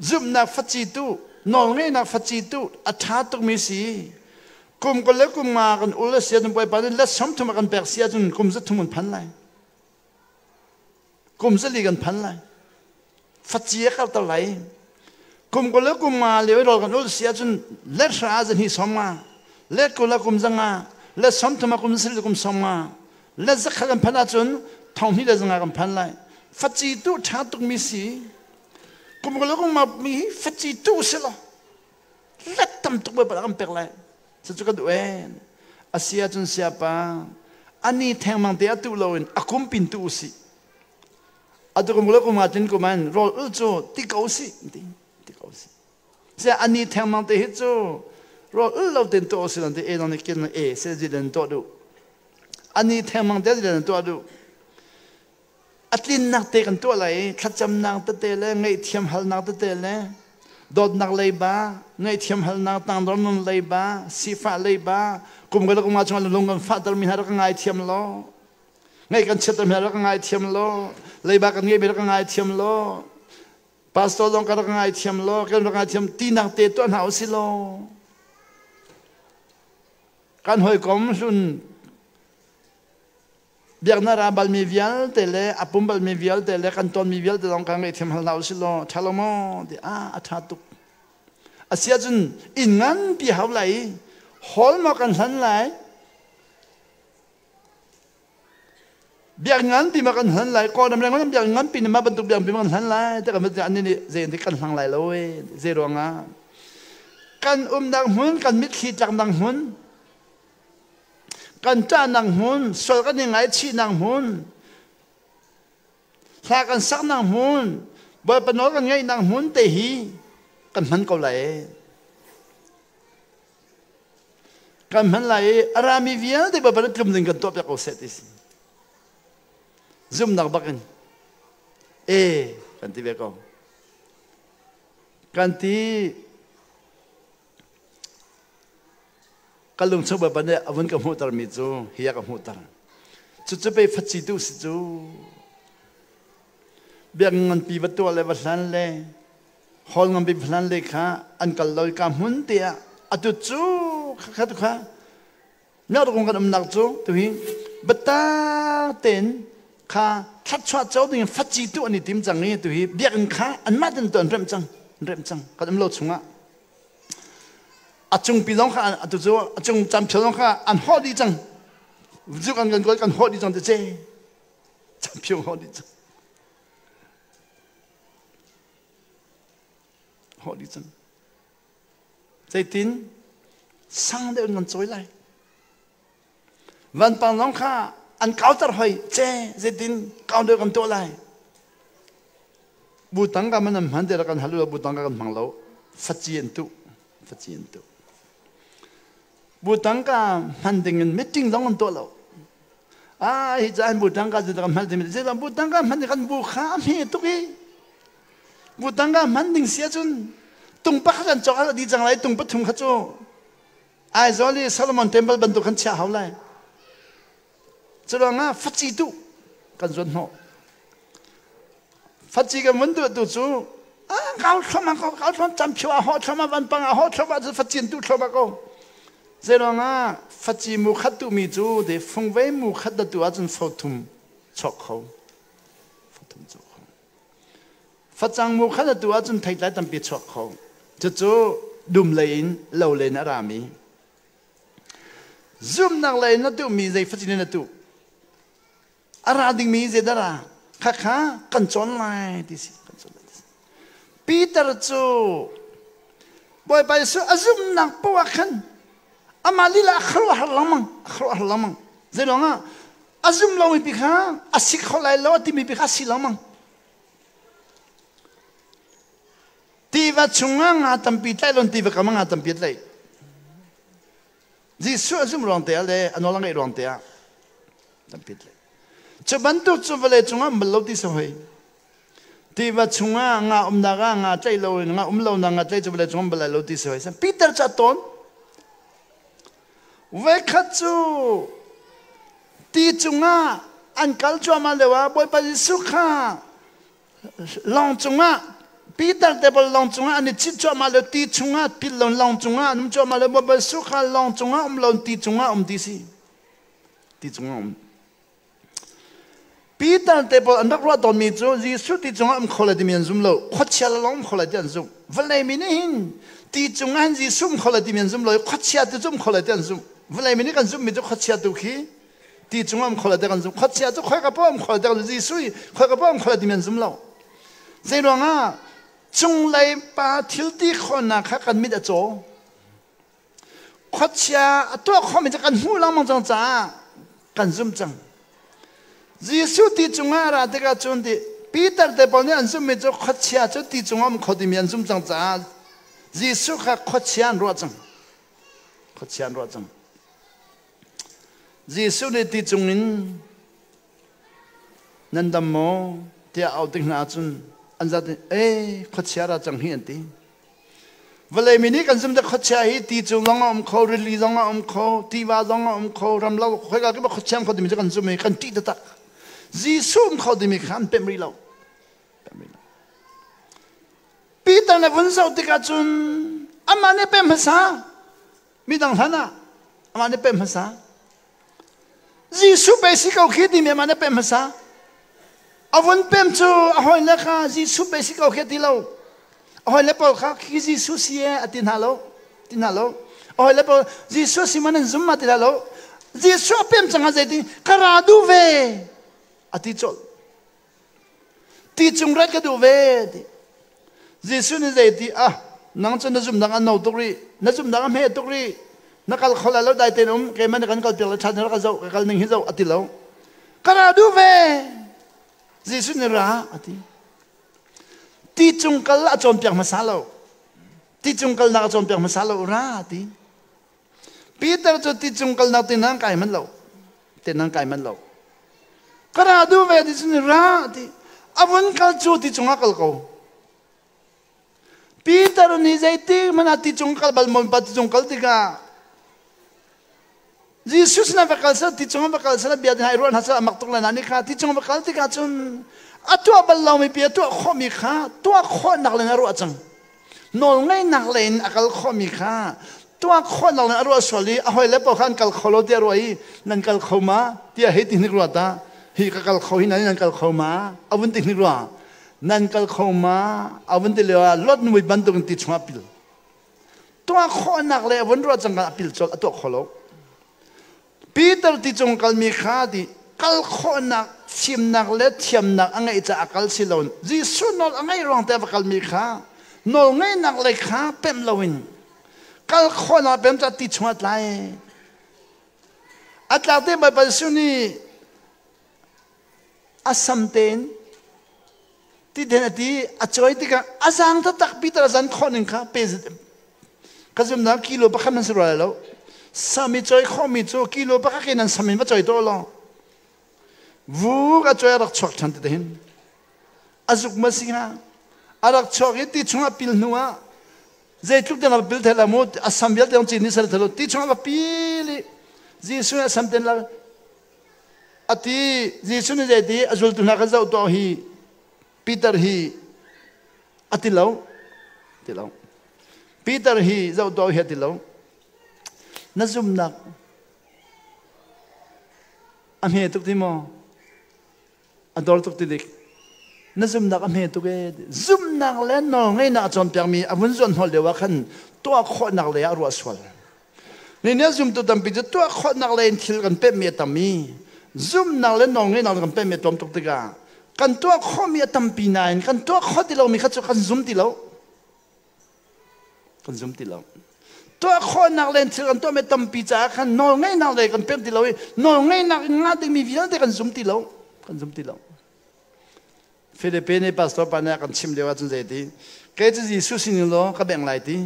A: zumhnak faci tu nawlngeihnak faci tu a ṭha tukmi si kum kul le kum nga kan ul a si ahcun Bawipa nih let 30 a kan pek si ahcun kum 300 kan phan lai kum 4 kan phan lai faci a karter lai kum 20 le kum 5 lio i rawl kan ul si ahcun let hra 250 let 20 le kum 500 let 30 a kum 7 kum 50 let 100 kan phan ahcun 2,200 le 500 kan phan lai faci tu ṭha tukmi si kum 20 le kum 5 mi hi faci tu si lo let tam tuk bawipa kan pek lai cucu ka duh en a si ahcun siapa ani thengmang te a tu loin a kumpin tu usih atu kum le kum ah tin kum an rawl ul cu ti ko si ti ti ko si sia ani thengmang te hi cu rawl ul lo ten to si lan te e nong ni kin e se ji den to du ani thengmang te den to du atlin nak te kan to lai thlacam nak te te le ngaihthiam hal nak te te le dawtnak leiba ngaihthiam halnak tangdor nun leiba sifah leiba kum ka kum chung lung kan fahter mi hna rak ngai thiam lo Ngaih kan chiat mi rak ngai thiam lo. Leiba kan ngeih mi rak ngai thiam lo. Pastor zong ka rak ngaithiam law, kan rak ngaithiam tinak te tuah hna usih law. Kan hawikom hlun biaknak ra balmi vialte le a pum balmi vialte le kan tonmi vialte zong kan ngaihthiam hal hna usih law ṭha lo maw ti ah a ṭha tuk. Asiahcun inn nganpi hau lai i hall maw kan hlan lai Biak nganpi ma kan hlan lai Kawlram leng biak nganpi nih mah bantuk biak nganpi ma kan hlan lai ti kan an nih zei an kan hlang lai lo e zei ruangah kan umnak hmun kan mitthli tlaknak hmun kan ṭahnak hmun sual kan i ngaichihnak hmun hla kan saknak hmun Bawipa nawl kan ngaihnak hmun te hi kan hman ko lai Kan hman lai i a rami vialte Bawipa nih tlum ding kan tuahpiak ko seh ti si. Zumnak bak in e kan ti ve ko. Kan ti ka lungchung Bawipa nih a vun ka hmuhtermi cu hi a ka hmuhter. Cucu pei faci tu si cu. Biak nganpi va tuah le va hlan le Hall ngan bik hlan le kha an kal lo i ka hmun te ah atu cu kha tu kha miak kan umnak cu tuhi bata ten kha thlatchuah co ding faci tu an i tim cang i tuhi biakinn kha anmah ten tu an remh cang an remh cang kan um lo chungah a cungpi zong kha atu cu a cung camphio zong kha an hawh dih cang zuk an kan kan hawh dih cang te ce camphio hawh dih cang Hawh dih cang. Zeitin sang deuh in kan cawi lai. Vanpang zong kha an kauter hoi ce zeitin kau deuh kan tuah lai. Bu tangka man an hman te kan halu bu tangka kan hmang lo. Faci an tuh. Faci an tuh. Bu tangka hman ding in meeting zong an tuah lo. Ah hi caan bu tangka cu kan hman timi zeidah bu tangka hman kan bu kha a hme tuk i bu tangka hman ding si ahcun tung pakhat an cawk a di cang lai tung pathum kha cu Aizawl i Solomon Temple bantuk kan chiah hau lai cu ruangah faci tu kan zuan hnawh faci kan vun duh tu cu kau thloma ko kau thlom cam phio a ho thloma van pang a ho thloma cu facin tu thloma ko Zeiruangah faci mu khat tuhmi cu de fungvei mu khat da tu ahcun fothum chok kho. Fothum chok kho. Facang mu khat da tu ahcun theitlai tampi chuak kho. Cucu dum lei in lo lei in a rami. Zumnak lei in na tuhmi zei facin in na tuh. A ra dingmi zeidah ra? Khakha kan cawn lai ti si. Kan cawn lai ti si. Peter cu Bawipa Jesuh a zumhnak poah khan amah lila a khuaruahhar lengmang, a khuaruahhar lengmang. Zeiruangah a zum lomi pi kha a si kho lai lo a timi pi kha a si lengmang. Tiva chungah nga tampi tlaih lon tiva kam ah nga tampi a tlaih. Jesuh a zumh ruang te ah le a nawl a ngaih ruang te ah tampi tlai. Cu bantuk cu vawlei cungah um bal lo ti si hoi. Tiva chungah nga umnak ah nga tlaih lo in nga um lo nak nga tlaih cu vawlei cungah um bal lai lo ti si hoi. Peter cu a tawn. Voikhat cu ti cungah an kal cuahmah lio ah Bawipa Jesuh kha lawng cungah Peter te bal lawng cungah an i cit cuahmah le ti chungah pil lo lawng cungah an um cuahmah le Bawipa Jesuh kha lawng cungah um lo ti cungah um ti si ti cungah um Peter te pawl an rak ruah tawnmi cu Jesuh ti cungah um kho lai timi an zum lo khuachia le lawng um kho lai ti an zum vawlei mi nih hin ti cungah hin Jesuh um kho lai timi an zum lo i khuachia tu cu um kho lai ti an zum vawlei mi nih kan zumhmi cu khuachia tu khi ti cungah um kho lo kan zum khuachia cu khoi ka pawm kho lo Jesuh i khoi ka pawm kho lo timi an zum lo zei ruangah cunglei pa thil ti khawhnak kha kan mit a caw khuachia a tuah khomi cu kan hmuh lengmang cang caah kan zum cang Jesuh ti cungah ra tikah cun ti Peter te pawl nih an zumhmi cu khuachia cu ti cungah um kho timi an zum cang caah Jesuh kha khuachia an ruah cang khuachia an ruah cang Jesuh nih ti cungin nan dam maw tiah auh tik hna ahcun an zat in ee khuachia ra cang hi an ti. Vawlei mi nih kan zumh khuachia hi ti cung zong a um kho, rili zong a um kho, tiva zong a um kho, ramlo khoika kip ah khuachia um kho timi cu kan zumh i kan ṭih taktak. Jesuh um kho timi kha an pemh rih lo. Pemh rih lo. Peter na vun zoh tikah cun amah nih pem hmasa. Midang hlan ah amah nih pem hmasa. Jesuh pe si ko khi timi amah nih pem hmasa. A vun pem cu a hawile kha Jesuh pe si ko khi a ti lo. A hawile pawl kha khi Jesuh si e a ti hna lo. Ti hna lo. A hawile pawl Jesuh si man an zum ma ti hna lo. Jesuh a pem cang ah zeitin ka ra duh ve a ti colh. Ti cung rat ka duh ve ti. Jesuh nih zeiti ah nang cu na zumnak an no tuk rih na zumnak a hme tuk rih na kal kho lai lo dai tein um keimah na kan kal piak le ṭhan na ka zoh ka kal ning hi zoh a ti lo ka ra duh ve Jesuh nih ra a ti ti cung kal a cawnpiak hmasa lo ti cung kalnak a cawnpiak hmasa lo ra a ti Peter cu ti cung kalnak ti nan kai man lo ti nan kai man lo ka ra duh ve ti cun ra ti a vun kal cu ti cungah kal ko Peter nih zeiti hmanh ah ti cung kal bal mon pa ti cung kal tikah Jesuh sinah va kal sel ti cung va kal sel bia hai ruah hna sel amak tuk lai na ni kha ti cung va kal tikah cun a tuah bal lomi bia tuah khawhmi kha tuah khawhnak le na ruah cang Nawlngeihnak lei in a kal khawhmi kha tuah khawhnak le a ruah sual i a hawile paoh kha an kal kho lo tiah ruah i nan kal kho ma tiah hei ti hnik rua ta hi ka kal kho hi nan kal kho ma a vun ti hnik rua nan kal kho ma a vun ti lio ah lot mui bantuk in ti chungah pil tuah khawhnak le a vun ruah cang a pil colh a tuah kho lo Peter ti cung kalmi kha ti kal khawhnak fimnak le thiamnak a ngeih caah kal si lo Jesuh nawl a ngeih ruang te va kalmi kha nawl ngeihnak le kha pemh loin kal khawhnak pem ca ti chungah tlai a tlak te Baibal Jesuh nih a sam tein ti den a ti a cawi tikah a zaang taktak Peter a zan khawh ning kha pe ka zumnak kilo pakhat nan si rua lo sami cawi khawhmi cu kilo pakhat ke nan sam in va cawi to law vuk a cawi a rak chuak ṭhan ti hin a zuk ma si hnga a rak chuak i ti chungah pil hnu ah zeitluk den a pil thai la mu a sam vialte cin ni sal thalo ti chungah va pil i Jesuh a sam ten la A ti Jesuh nih zeiti a zultu hna kha zoh tuah hi Peter hi a ti lo ti lo Peter hi zoh tuah hi a ti lo na zumnak a hme tuk ti maw a dor tuk ti dik na zumnak a hme tuk e zumnak le nawlngeihnak a cawnpiakmi a vun zuan hnawl lio ah khan tuah khawhnak lei ah ruah sual Ni nih zumtu tampi cu tuah khawhnak lei in thil kan pemmi a tam i zumnak le nawlngeihnak kan pemmi a tlawm tuk tikah kan tuah khawhmi a tampi nain kan tuah khawh ti lomi kha cu kan zum ti lo. Kan zum ti lo. Tuah khawhnak le thil kan tuahmi tampi caah khan nawlngeihnak lei kan pem ti lo i nawlngeihnak in ngah dingmi vialte kan zum ti lo. Kan zum ti lo. Philippe nih pastor pa nih a kan chim lio ahcun zeiti kei cu Jesuh sin in law ka bengh lai ti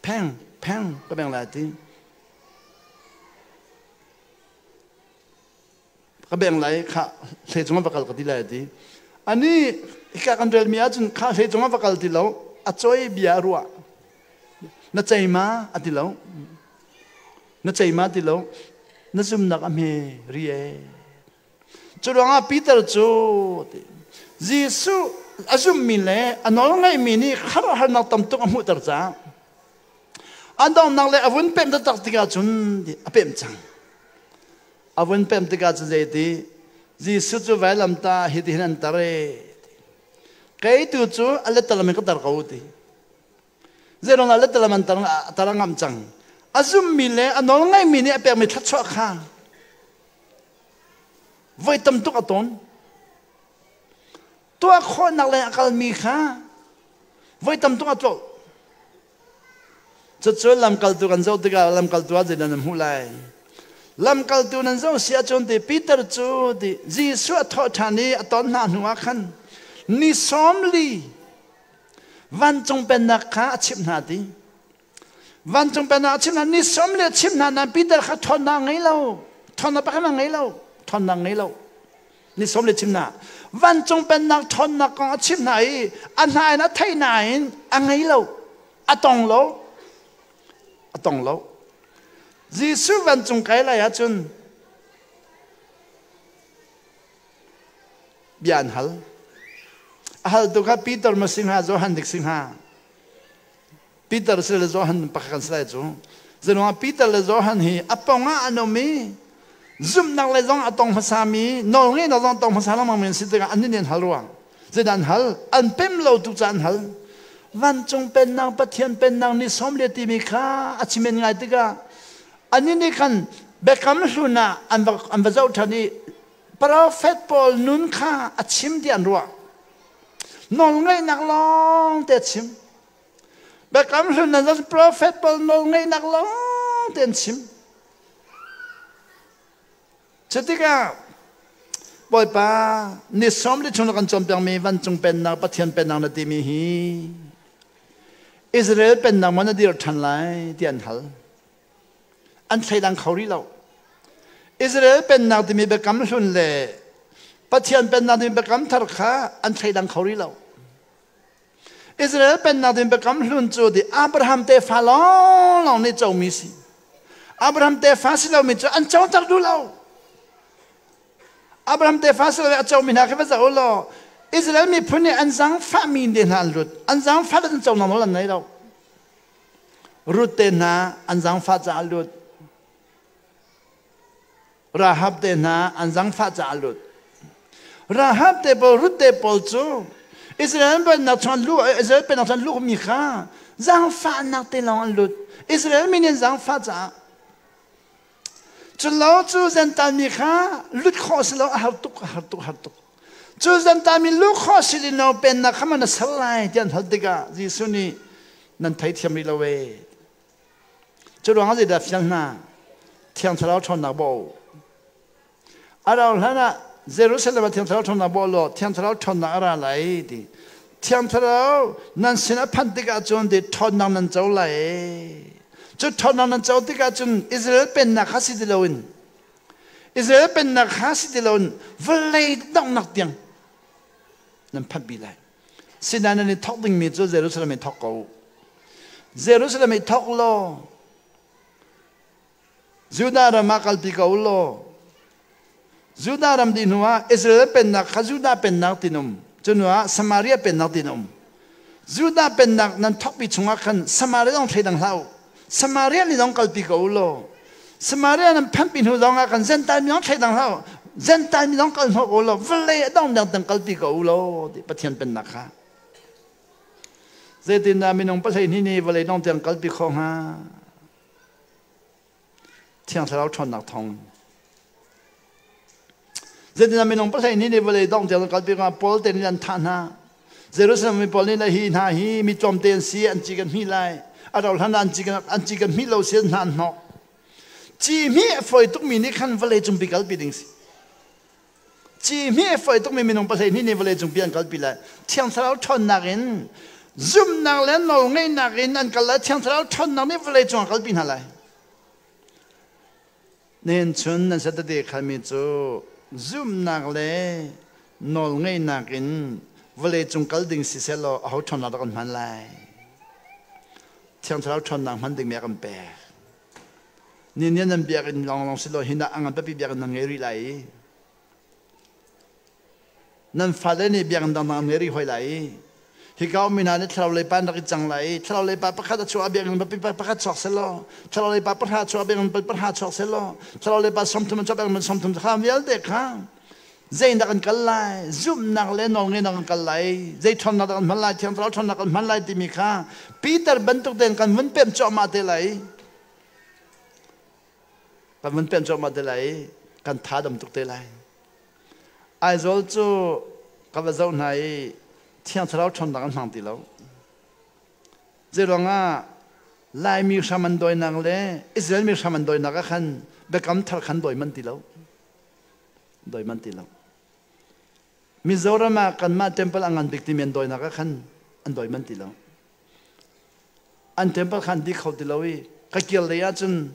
A: pheng pheng ka bengh lai ti ka bengh lai kha hlei cungah va kal ka ti lai ti ani hika kan relmi ahcun kha hlei cungah va kal ti lo a choi bia a ruah na cei ma a ti lo na cei ma ti lo na zumnak a hme ri e Cu ruangah Peter cu Jesuh a zummi le a nawl ngaihmi nih khuaruahharnak tam tuk a hmuhter caah a donghnak le a vun pemh taktak tikah cun a pemh cang. A vun pemh tikah cun zeiti Jesuh cu vailamtah hitihin an tar e. Kei tu cu a lettalam in ka tar ko ti. Zeiruang ah lettalam an tar a ngam cang. A zummi le a nawl ngaihmi nih a pekmi thluachuah kha Voi tam tuk a ton. Tuah khawhnak lei a kalmi kha voi tam tuk a tlolh. Cucu lamkaltu kan zoh tikah lamkaltu ah zeidah nan hmuh lai? Lamkaltu nan zoh si ahcun ti Peter cu ti Jesuh a thawh ṭhan i a ton hna hnu ah khan ni 40 vancung pennak kha a chimh hna ti. Vancung pennak a chim hna ni sawm le chim hna nain Peter kha ṭhawnnak ngei lo ṭhawnnak pakhat hmanh ngei lo ṭhawnnak ngei lo ni sawm le chim hna vancung pennak ṭhawnnak kong a chim hna i a hna in a theih nain a ngei lo a tong lo a tong lo Jesuh vancung kai lai ahcun bia an hal a haltu kha Peter ma si hnga Johan dik si hnga. Peter si le Johan pakhat kan si lai cu. Zeiruangah Peter le Johan hi a pong ah an um i zumhnak le zong a tong hmasami, nawlngeihnak zong a tong hmasa lengmang mi an si tikah an nih an hal ruang. Zeidah an hal? An pem lo tu ca an hal. Vancung pennak, Pathian pennak ni sawm le timi kha a chimen ngai tikah anih nih khan biakam hlun ah an va zoh ṭhan i profet pawl nun kha a chim ti an ruah. Nawlngeihnak lawng te a chim. Biakam hlun ah cun profet pawl nawlngeihnak lawng te an chim. Cutikah Bawipa ni sawm li chung na kan cawnpiakmi vancung pennak Pathian pennak na timi hi Israel pennak maw na dir ṭhan lai ti an hal. An thleidang kho rih lo. Israel pennak timi biakam hlun le Pathian pennak timi biakam thar kha an thleidang kho rih lo. Israel pennak ding biakam hlun cu di Abraham tefa lawnglawng nih comi si. Abraham tefa si lomi cu an coter duh lo. Abraham tefa si lo a comi hna khi va zoh law Israel miphun nih an zaangfahmi te hna an lut. An zaangfah an conak nawl an nei lo. Ruth te hna an zaangfah caah lut. Rahab te hna an zangfah caah lut. Rahab te pawl, Ruth te pawl cu Israel pennak chung lu Israel pennak chung luh mi kha zangfahnak te lawng an lut. Israel mi nih an zangfah caah cu lo cu Gentile mi kha lut khawh si lo a har tuk a har tuk har tuk. Cu Gentile mi luh khawh si lo pennak kha man a sal lai ti an hal tikah Jesuh nih nan theithiam rih lo ee. Cu ruangah zeidah fial hna? Thiang Thlarau ṭhawnnak bawh. A rau hlan ah Jerusalem ah Thiang Thlarau ṭhawnnak bawh law Thiang Thlarau ṭhawnnak a ra lai ti. Thiang Thlarau nan sin a phanh tikah cun ti ṭhawnnak nan co lai. Cu ṭhawnnak nan co tikah cun Israel pennak kha si ti loin Israel pennak kha si ti loin vawlei donghnak tiang nan phanh pi lai. Sinain nan i thawk dingmi cu Jerusalem i thawk ko. Jerusalem i thawk law Judah ram ah kalpi ko law Judah ram dih hnuah Israel pennak kha Judah pennak tin um cu hnuah Samaria pennak tin um Judah pennak nan thawkpi chungah khan Samaria zong thleidang hlah u Samaria ni zong kalpi ko law Samaria nan phanpi hnu zong ah kan Gentile mi zong thleidang hlah u Gentile mi zong kal hnawh ko law vawlei a dong dang tang kalpi ko u law ti Pathian pennak kha zeitindah minung 12 nih vawlei dong tiang kalpi kho hnga Thiang Thlarau ṭhawnnak thawng zeitindah minung 12 nih vawlei dong tiang kalpi hnga Paul te nih an thah hna Jerusalem mi pawl nih le hi hna hi mi tlawmte an si an ci kan hmih lai a rau hlan ah an ci kan hmih lo si an hna an hnawh ci hmih a fawi tukmi nih khan vawlei cungpi kalpi ding si ci hmih a fawi tukmi minung 12 nih vawlei cungpi an kalpi lai Thiang Thlarau ṭhawnnak in zumhnak le nawlngeihnak in an kal lai Thiang Thlarau ṭhawnnak nih vawlei cung a kalpi hna lai Nihin chun nan Saturday khalmi cu zumhnak le nawlngeihnak in vawleicung kal ding siseh law aho ṭhawnnak dah kan hman lai? Thiang Thlarau ṭhawnnak hman dingmi a kan pek. Ni nian nan biakinn lawnglawng si lo hin ah a ngan pipi biakinn nan ngei rih lai i Nan fale nih biakinn dangdang an ngei rih hoi lai i hika ummi hna nih thlarau lei pa an rak i cang lai i thlarau lei pa pakhat a chuah ah biakinn pakhat chuak selaw thlarau lei pa pahra chuah biakinn pahra chuak selaw thlarau lei pa 30 an chuah biakinn 30 kha vialte kha zeinak an kal lai zumhnak le nawlngeihnak an kal lai zei ṭhawnnak dah kan hman lai thiang thlarau ṭhawnnak kan hman lai timi kha Peter bantuk tein kan vun pemh cuahmah te lai kan vun pemh cuahmah te lai kan tha dam tuk te lai Aizawl cu ka va zoh hna i Thiang Thlarau ṭhawnnak an hmang ti lo. Zeiruangah Laimi hram an dawinak le Israel mi hram an dawinak ah khan biakam thar khan dawi man ti lo. Dawi man ti lo. Mizoram ah kanmah temple a ngan bik timi an dawinak ah khan an dawi man ti lo. An temple khan di kho ti lo i ka kir lei ahcun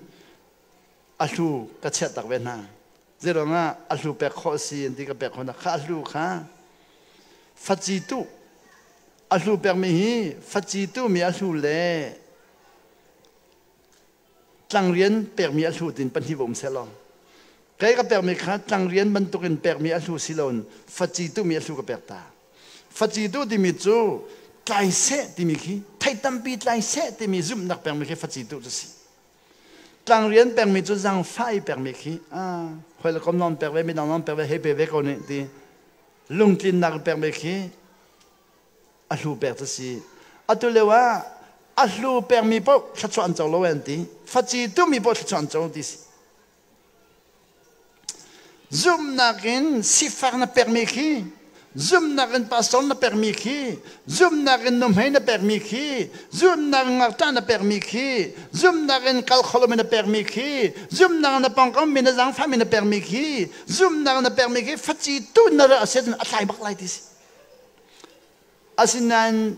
A: a hlu ka chiah tak ve hna. Zeiruangah a hlu pek khawh a si an ti ka pek khawh kha a hlu kha faci tu a hlu pekmi hi faci tu mi a hlu le tlangrian pekmi a hlu tin pahnih va um selaw kei ka pekmi kha tlangrian bantukin pekmi a hlu si loin faci tu mi a hlu ka pek ta faci tu timi cu tlai seh timi khi thei tampi tlai seh timi zumhnak pekmi khi faci tu cu si. Tlangrian pekmi cu zaangfah i pekmi khi hawi le kom non pek ve midang non pek ve hei pe ve ko nih ti lungtlinnak pekmi khi a hlu pek cu si. Atu lio ah a hlu pekmi paoh thluachuah an co lo an ti. Faci tumi paoh thluachuah an co ti si. Zumhnak in sifak na pekmi khi, zumhnak in pastor na pekmi khi, zumhnak in nuhmei na pekmi khi, zumhnak in ngakṭah na pekmi khi, zumhnak in kal kho lomi na pekmi khi, zumhnak na pawngkam mi na zaangfahmi na pekmi khi, zumhnak na pekmi khi faci tu na ra a si ahcun a tlai bak lai ti si. Asinain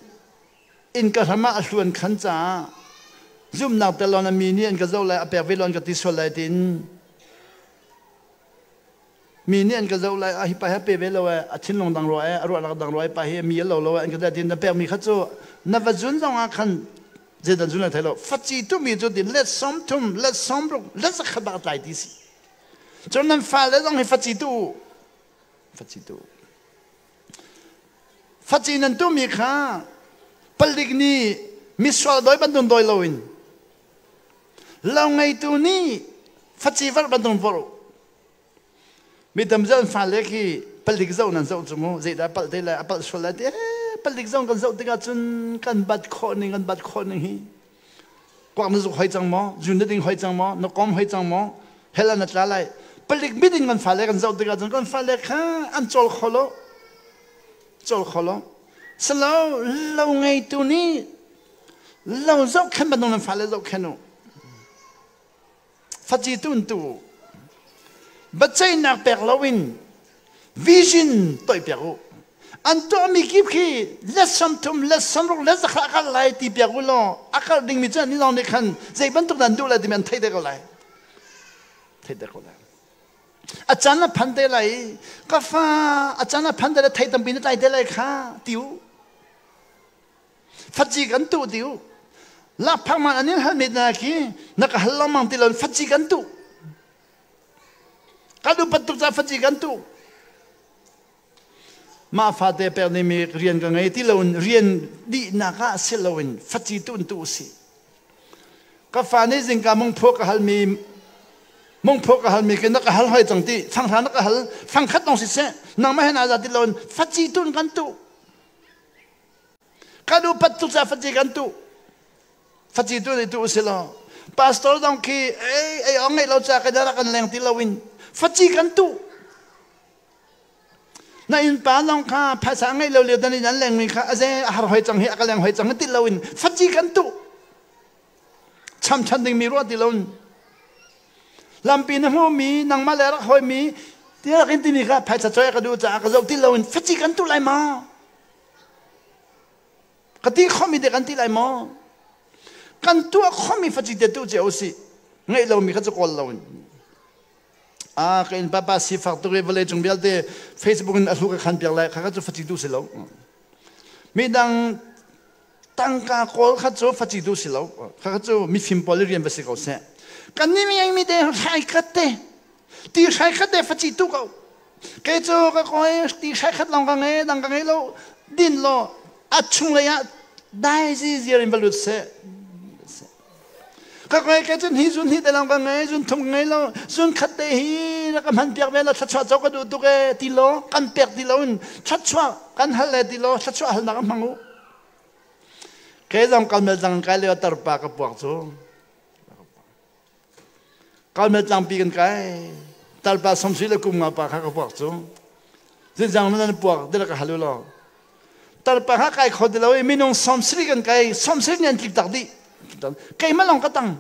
A: inn ka hram ah a hluan khan caah zumhnak tel lawng mi nih an ka zoh lai a pek ve lawng ka ti sual lai tiin mi nih an ka zoh lai a hi pa hi pe ve lo e a thinlung dang rua e a ruahnak dang rua e pa hi mi a lo lo e an ka ti tin na pek mi kha cu na va zun zong ah khan zeidan zun lai thai lo faci tu mi cu tin let 30 let 60 let 100 bak tlai ti si cun nan fale zong hi faci tu faci tu Faci nan tuhmi kha palik nih misual dawi bantuk dawi loin lo ngeitu nih faci varh bantuk vorh u. Mi tam an fale khi palik zoh nan zoh cu mu zeidah palh te lai a palh sual lai ti palik zong kan zoh tikah cun kan bat khawh ning kan bat khawh ning hi kuak na zuk hoi cang maw zun na ding hoi cang maw na kom hoi cang maw hell ah na tla lai palik miding kan fale kan zoh tikah cun kan fale kha an cawl kho lo cawl kho lo salo lo ngeitu nih lo zohkhen bantuk nan fale zohkhen u faci tu in tu biaceihnak pek loin vision toih piak u an tuahmi kip khi let 30 let 60 let 100 a kal lai ti piak u law a kal dingmi cu an lawng nih khan zei bantuk dah an duh lai timi an theih te ko lai theih te ko lai a caan a phan te lai ka fa a caan a phan te lai thei tampi na tlai te lai kha ti u Faci kan tuh ti u. Lakphak man an in hal met na khi na ka hal lengmang ti lo faci kan tuh. Kan upat tuk ca faci kan tuh. Mah fate pek nih mi rian ka ngei ti lo in rian dihnak ah si lo in faci tu in tuh si. Ka fa nih zingka mungphaw ka hal mi mungphaw ka hal mi ke na ka hal hoi cang ti fanghra na ka hal fangkhat dong si seh nangmah he na za ti lo in faci tu in kan tuh. Kan upat tuk caah faci kan tuh. Faci tu nih tuh usih law. Pastor zong khi ei ei ong ngeih lo ca kan rak kan leng ti lo in faci kan tuh. Na innpa zong kha phaisa ngeih lo lio dan in an leng mi kha aze a har hoi cang hi a ka leng hoi cang ti lo in faci kan tuh. Cham chan ding mi ruah ti lo in lampi na hmu mi nangmah le rak hoi mi ti rak in timi kha phaisa choi ka duh caah ka zoh ti lo in faci kan tuh lai ma. Ka ti khomi te kan ti lai maw? Kan tuah khomi faci te tu cio usih. Ngeih lomi kha cu kawl lo in. Ah, ka in papa sifak tuk i vawlei cung vialte Facebook in a hlu ka khan piak lai kha kha cu faci tu si lo. Midang tangka kawl kha cu faci tu si lo. Kha kha cu mifim pawl i rian va si ko seh. Kan nih mi mi te hrai khat te ti hrai khat te faci tu ko. Kei cu ka kawi ti hrai khat lawng ka ngei dang ka ngei lo din law a chunglei ah dai ziziar in va lut seh. Ka kawi kei cun hi zun hi te lawng ka ngei zun thum ka ngei lo zun khat te hi na ka hman piak ve la thluachuah co ka duh tuk e ti law kan pek ti lo in thluachuah kan hal le ti law thluachuah halnak a hmang u. Kei zong kalmel tlang kai lio tarpa ka puak cu. Kalmel tlangpi kan kai. Talpa 70 le kum nga pa kha ka puak cu. Zinzang nan puak dila ka halu lo. Talpa kha kai kho ti lo i minung 70 kan kai 70 nan tlik tak dih. Keimah lawng ka tang.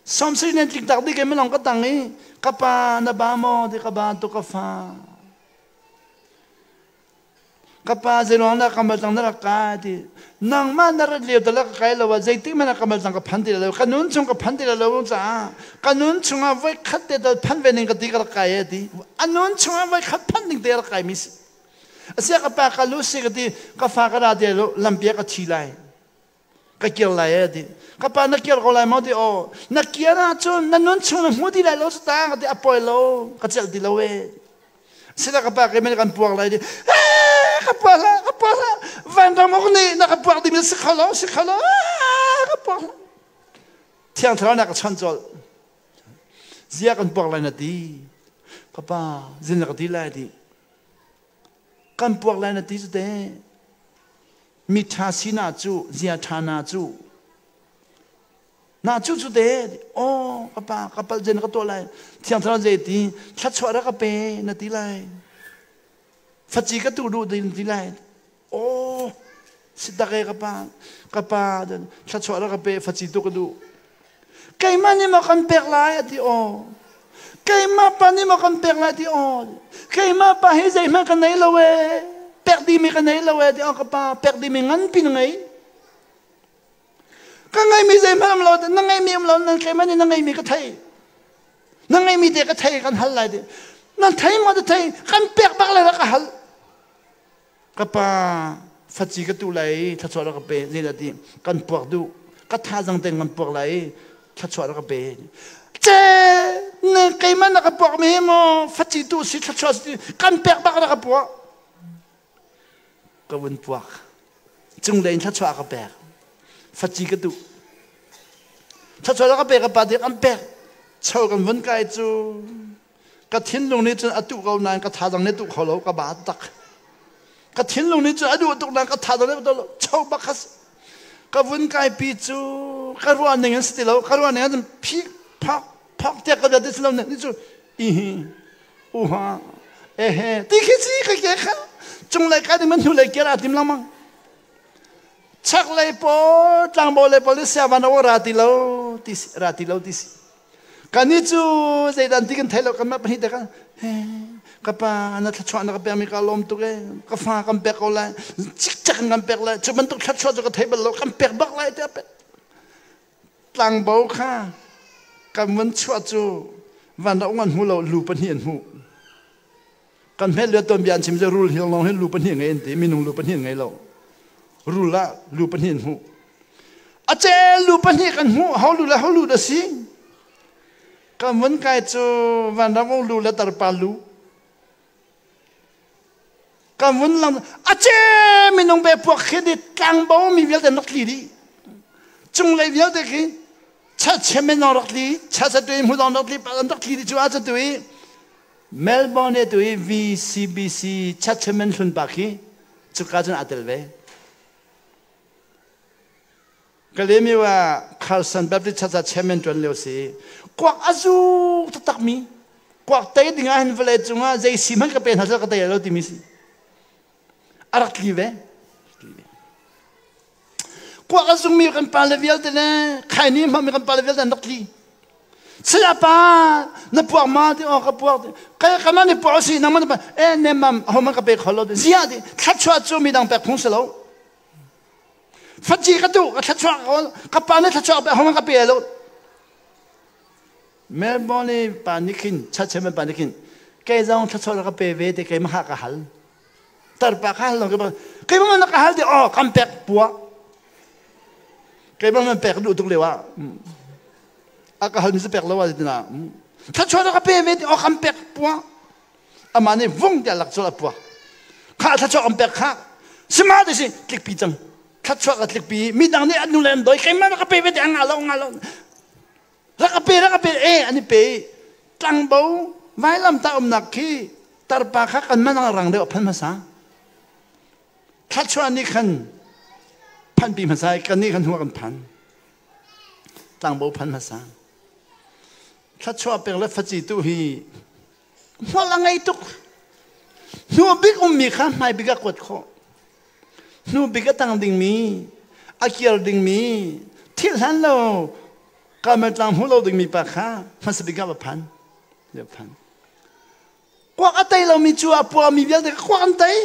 A: 70 nan tlik tak dih keimah lawng ka tang i ka pa na ba maw ti ka ba tu ka fa. Ka pa zeiruang dah kamal tang na rak kai ti nangmah na rat lio ta ka kai lo ah zeitik hmanh ah kamal tang ka phan ti lo ka nun chung ka phan ti lo caah ka nun chungah voi khat te tal phan ve ning ka ti ka rak kai e ti a nun chungah voi khat phan ding te rak kai mi si asia ka pa ka lu si ka ti ka fa ka ra ti lo lampi ka thi lai ka kir lai e ti ka pa na kir ko lai maw ti aw na kir ahcun na nun chung na hmu ti lai lo cu ta ka ti a poi lo ka celh ti lo e sila ka pa ke men kan puak lai di ka puak la ka puak la. Vanram uk nih na ka puak ding si kho lo, si kho lo, ka puak. Thiang Thlarau na ka chawnh colh. Zia kan puak lai na ti. Papa, zin na ka ti lai ti. Kan puak lai na ti cu te. Mi ṭha si na cu, zia ṭha na cu. Na cu cu te, aw ka pa, ka palh zen ka tuah lai. Thiang Thlarau zei ti, thluachuah rak ka pe na ti lai. Faci ka tu duh din ti lai. Aw, si tak e ka pa, ka pa, thluachuah rak ka pe, faci tu ka duh. Keimah nih maw kan pek lai a ti aw. Keimah pa nih maw kan pek lai ti aw. Keimah pa hi zeihmanh ka nei lo e. Pek dimi ka nei lo e ti aw ka pa, pek dimi nganpi na ngei. Ka ngeimi zeihmanh um lo, na ngeimi um lo, nan keimah nih na ngeimi ka thei. Na ngeimi te ka thei kan hal lai ti. Nan thei maw te thei, kan pek bak lai ka hal. Ka pa faci ka tu lai, thluachuah rak ka pe, zeidah ti, kan puak duh. Ka thazang ten kan puak lai, thluachuah rak ka pe. Ce, na keimah na ka puak mi maw, faci tu si thluachuah si, kan pek bak rak ka puak. Ka vun puak. Cunglei in thluachuah ka pek. Faci ka duh. Thluachuah ka pek ka pa an pek. Cho kan vun kai cu ka thinlung nih cun a tuh ko nain ka thazang nih tuh kho lo ka ba tak. Ka thinlung nih cun a duh tuk nain ka thazang nih lo cho bak khas. Ka vun kai pi cu ka ruah ning in si ti lo ka ruah ning in phik phak phak tiah ka bia ti lo ni cu ihi uha ehe ti khi si ka ke kha cunglei kai ding man hnulei kir aa tim lengmang chaklei pawl tlangbaw lei pawl nih siavan a ra ti lo ti ra ti lo ti si kan ni cu zeidan ti kan thei lo kan mah pahnih te kan he ka pa na thluachuah na ka pek mi ka lawm tuk e ka fa kan pek ko lai cikcek in kan pek lai cu bantuk thluachuah cu ka thei bal lo kan pek bak lai tiah pek Tlangbo kha kan vun chuah cu van rak an hmu lo lu pahnih an hmuh. Kan hmet le tuanbia an chim cu rul hi lawng hi lu pahnih ngei an ti minung lu pahnih ngei lo. Rul ah lu pahnih an hmuh. A cel lu pahnih kan hmuh ho lu le ho lu da si. Kan vun kai cu vanram lu le tarpa lu. Kan vun lang a ce minung be puak khi di tlangbo mi vialte an rak tli dih. Cunglei vialte khi cha chemen rak tli, cha sa tui mu dong rak tli, an rak tli dih cu a ca tui Melbourne e tui VCBC cha chemen hlun pa khi cuka cun aa tel ve. Kalemi wa Carson Baptist Church ah chairman ṭuan lio si. Kuak a zu taktak mi kuak tei ding ah hin vawlei cungah zei si hmanh ka pe hna seh ka tei lo timi si. A rak tli ve. Kuak a zungmi kan pa le vialte le khaini hmangmi kan pa le vialte an rak tli. Saya pa na puak ma ti oh ka puak ti kai ka ma ni puak si nang man pa e ne mam ho man ka pe kho lo zia ti thluachuah cu mi dang pek phung si lo. Faci ka tu ka thluachuah ka ka pa nih thluachuah pe hong ka pe lo. Melbourne i pa nih khin chache pa nih khin kei zong thluachuah ka pe ve te kei ma ka hal. Tar pa ka hal lo kei ma na ka hal te oh kam pek pua. Kei ma man pek duh tuk leo ah. A ka hal mi se pek lo ah tina. Thluachuah ka pe ve te oh kam pek pua. Amah nih vung tiah lak cawlh a puak. Kha thluachuah kan pek kha. Sima ti si tlikpi cang. Thluachuah ka tlikpi. Midang nih an nu le an doi keimah ka pe ve ti an ngah lo ngah lo. Rak ka pe rak ka pe e an i pe. Tlangbo vailam ta umnak khi tarpa kha kan man rang deuh phan hmasa. Thluachuah nih khan phanpi hmasa kan nih kan hua kan phan. Tlangbo phan hmasa. Thluachuah pek le faci tu hi hmual a ngei tuk. Hnu bik ummi kha hmai bik a kuat khawh. Hnu bik a tang dingmi, a kir dingmi, thil hlan lo, kamel tlang hmu lo dingmi pa kha hmasa bik ah va phan. Va phan. Kuak a tei lomi cu a puami vialte kha kuak an tei.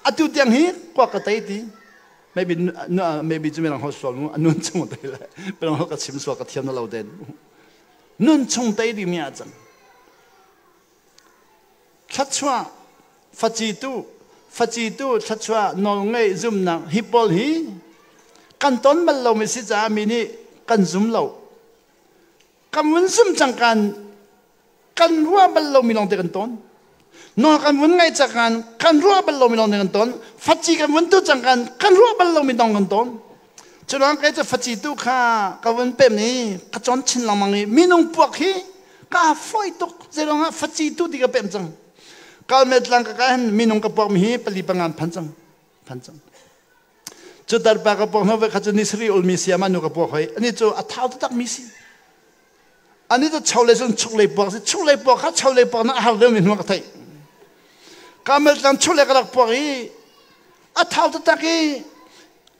A: Atu tiang hi kuak ka tei ti. Maybe maybe cu mirang ho sual mu nun chung tei le mirang ho ka chim sual ka thiam na lo den. Nun chung tei dingmi ah cang. Thluachuah facitu facitu thluachuah nawlngeih zumnak hi pawl hi kan ton bal lomi si caah mi nih kan zum lo. Kan vun zum cang kan kan ruah bal lomi lawngte kan ton. Nawl kan vun ngaih cangkan kan ruah bal lomi lawng kan ton. Faci kan vun tu cangkan kan ruah bal lomi dong kan ton. Curuang kei cu faci tu kha ka vun pem i ka cawn chin lengmang i minung puak hi ka fawi tuk. Zeiruang ah faci tu ti ka pem cang. Kalmet tlang ka ka hin minung ka puak mi hi pali pangan phan cang. Phan cang. Cu tarpa ka puak hna ve kha cu nisari ulmi siama nu ka puak hoi. Ani cu a thau taktak mi si. Ani cu chole cun chuklei puak si. Chuklei puak kha cholei puak na a har deuhmi hnu ka theih. Kamel tlang chule ka rak puak i a thau taktak i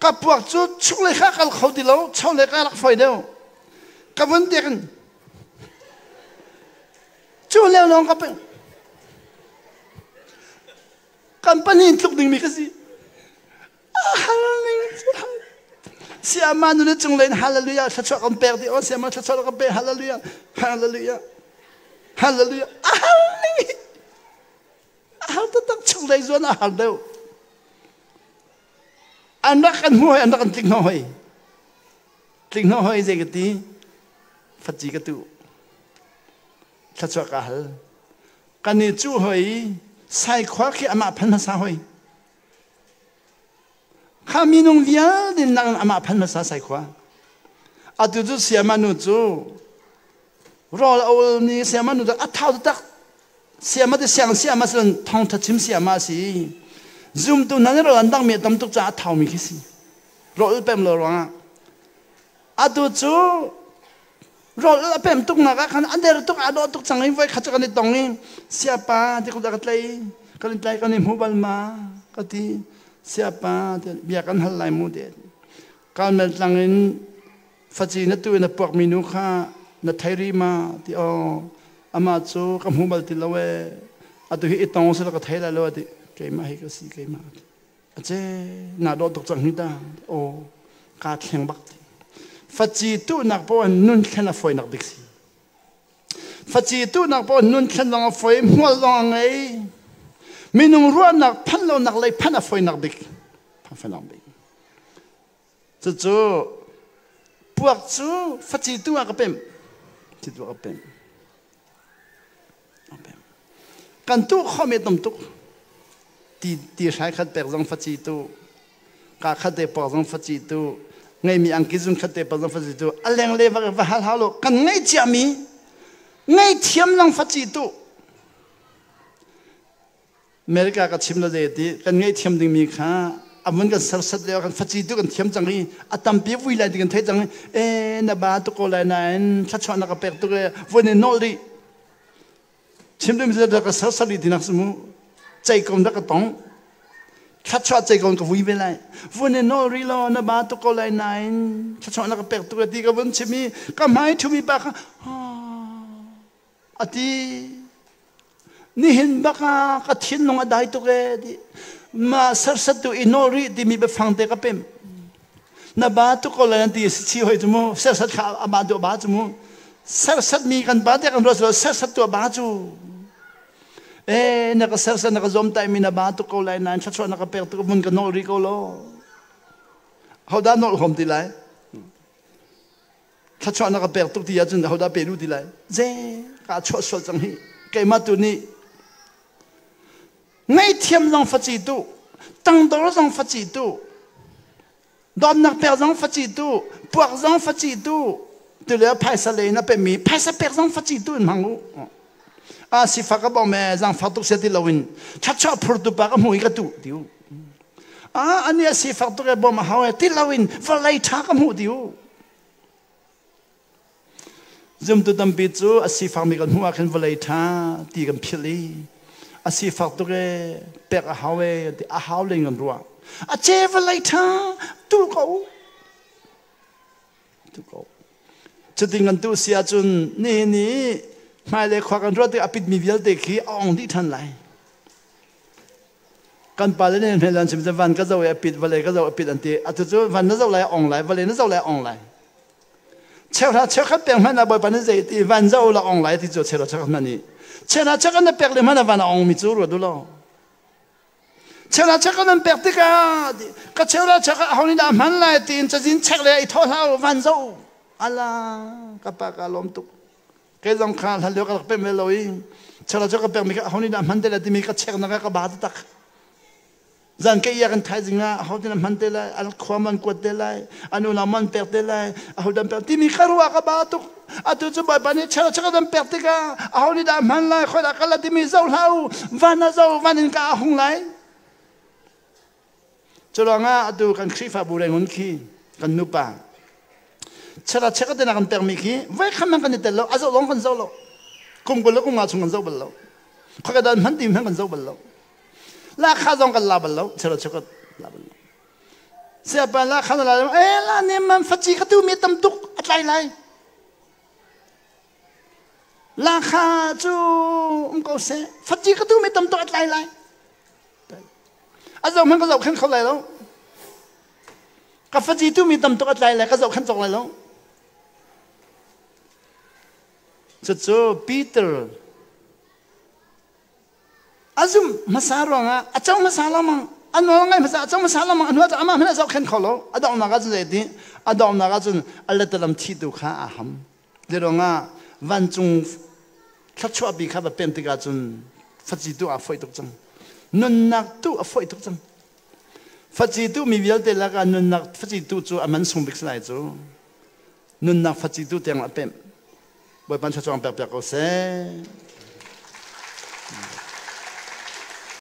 A: ka puak cu chuklei kha kal kho ti lo, cholei ka rak foi deuh. Ka vun tek in cu leo lawng ka peng. Kan pahnih tluk dingmi ka si. Siama nu na cung len hallelujah thluachuah kan pek dih o siama thluachuah kan pek hallelujah hallelujah hallelujah a har ning a har taktak chung lei zuan a har deuh an rak kan hmu hoi an rak kan tling hno hoi tling hno hoi zei ka ti faci ka tu thluachuah ka hal kan i cu hoi sai khua khi amah phan hmasa hoi Kha minung vialte nang amah phan hmasa sai khua. Atu cu siama nu cu rawl a ul ni siama nu cu a thau tak siama te siang siama silan thong tha chim siama si. Zum tu nan rawl an dang mi tam tuk ca a thau mi khi si. Rawl pem lo ruangah atu cu rawl a pem tuk nak ah khan a der tuk a dawh tuk cang i voi khat cu kan i tong i siapa ti ko ka tlai kan i tlai kan i hmu bal ma ka ti siapa ti bia kan hal lai mu ti kalmel tlang in faci na tu in a puak mi nu kha na thei ri ma ti o ama cu ka hmu bal ti lo e atu hi i tong se ka thei lai lo ti keimah hi ka si keimah A ce na dawh tuk cang hi ta. Aw kaa thleng bak ti. Faci tuhnak poah nun thlen a fawinak bik si. Faci tuhnak poah nun thlen lawng a fawi, hmual lawng a ngei. Minung ruahnak phanh lonak lei phanh a fawinak bik. Phanh fawinak bik. Cucu puak cu faci tu ah ka pemh. Ci tu ah ka pemh. Kan tuh khomi tam tuk. Ti ti hrai khat pek zong faci tu. Ka khat te pek zong faci tu. Ngeimi angki zun khat te pek zong faci tu. A leng le va va hal hau lo. Kan ngei ciami ngei thiam lang faci tu. America ka chim lo de ti kan ngaihthiam dingmi kha a mun kan sersat lio kan faci tu kan thiam cang i a tampi vui lai ti kan thei cang i e na ba tu ko lai nain thlachuah na ka pek tuk e vui ne nol dih chim ding mi ka sersat dih tinak simu cei kom da ka tong thlachuah cei kom ka vui ve lai vui ne nol ri lo na ba tu ko lai nain thlachuah na ka pek tuk e ti ka vun chim i ka hmai thumi pa kha a ti nihin bak ah ka thinlung a dai tuk ee ti ma sersat tu i nawl rih timi biafang te ka pem na ba tuk ko lai ti si chi hoi cu mu sersat kha a ba tu ba cu mu sersat mi kan ba te kan ruat lo sersat tu a ba cu e na ka sersat na ka zom tai mi na ba tuk ko lai nain thlachuah na ka pek tuk mun ka nawl rih ko lo hodah nawl hom ti lai Thluachuah na ka pek tuk ti ahcun ahodah pe duh ti lai? Ze ka chuah sual cang hi. Keimah tu nih ngaihthiam zong faci tu, tangdor zong faci tu, dawtnak pek zong faci tu, puak zong faci tu, tu le phaisa lei na pemi phaisa pek zong faci tu in hmang u. A sifak ka bawm e zangfak tuk sia ti loin thluachuah phurtu pa ka hmu i ka tu ti u. A ani a sifak tuk e bawm a hau e ti loin vawlei ṭha ka hmuh ti u. Zumtu tampi cu a sifakmi kan hmuh ah khin vawlei ṭha ti kan philh i a sifak tuk e pek a hau e ti a hau len kan ruah. A ce vawlei ṭha tu ko tu ko. Cutin kan tuh si ahcun nihin i hmailei khua kan ruah tik a pitmi vialte khi a ong dih ṭhan lai. Kan pale nih hmel an chim cu van ka zoh i a pit vawlei ka zoh a pit an ti atu cu van na zoh lai a ong lai vawlei na zoh lai a ong lai cheuhra cheukhat pek hmanh ah bawipa nih zei ti van zoh la ong lai ti cu cheuhra cheukhat hmanh nih cheuhra cheukhat na pek le hmanh ah van a ong mi cu ruat u law cheuhra cheukhat nan pek tikah ka cheuhra cheukhat ho nih dah hman lai tiin cazin chek le i thawh hlah u van zoh ala ka pa ka lawm tuk kei zong kha hlan lio ka rak pem ve lo i Chala cu ka pekmi kha aho nih dah hman te lai timi ka check nak ah ka ba taktak. Zan ke iya kan thaizing ah aho nih hman te lai, an khua man kuat te lai, an unau man pek te lai, aho dan pek timi kha ruah ka ba tuk. Atu cu Bawipa nih chala cu ka dan pek tikah aho nih dah hman lai, khoi dah kal lai timi zoh hlah u, van ah zoh, van in ka hung lai. Curuangah atu kan Khrihfabu Rangoon khi kan nupa chera cheka te kan pekmi khi voi khat man kan i tel lo, a zoh lawng kan zoh lo, kum 20 le kum 50 chung kan zoh bal lo, khoika dan hman ti hman kan zoh bal lo, la kha zong kan la bal lo, chera cheka la bal lo. Siapa la kha la la, eh la ne man faci ka tu mi tam tuk a tlai lai. La kha cu um ko seh, faci ka tu mi tam tuk a tlai lai. A zoh hmanh ka zohkhenh kho lai lo. Ka faci tu mi tam tuk a tlai lai, ka zohkhenh cawk lai lo. Cucu Peter a zumh hmasa ruangah a co hmasa lengmang, a nawl ngai hmasa, a co hmasa lengmang, a hnu ah amah hmanh a zohkhenh kho lo. A donghnak ah cun zeiti? A donghnak ah cun a letalam thi tu kha aa ham. Zeiruangah vancung thluachuahpi kha va pem tikah cun faci tu aa foih tuk cang. Nunnak tu a foih tuk cang. Faci tu mi vialte lakah nunnak faci tu cu a man sung bik si lai cu. Nunnak faci tu tiang a pemh. Bawipa thluachuah pek piak ko seh.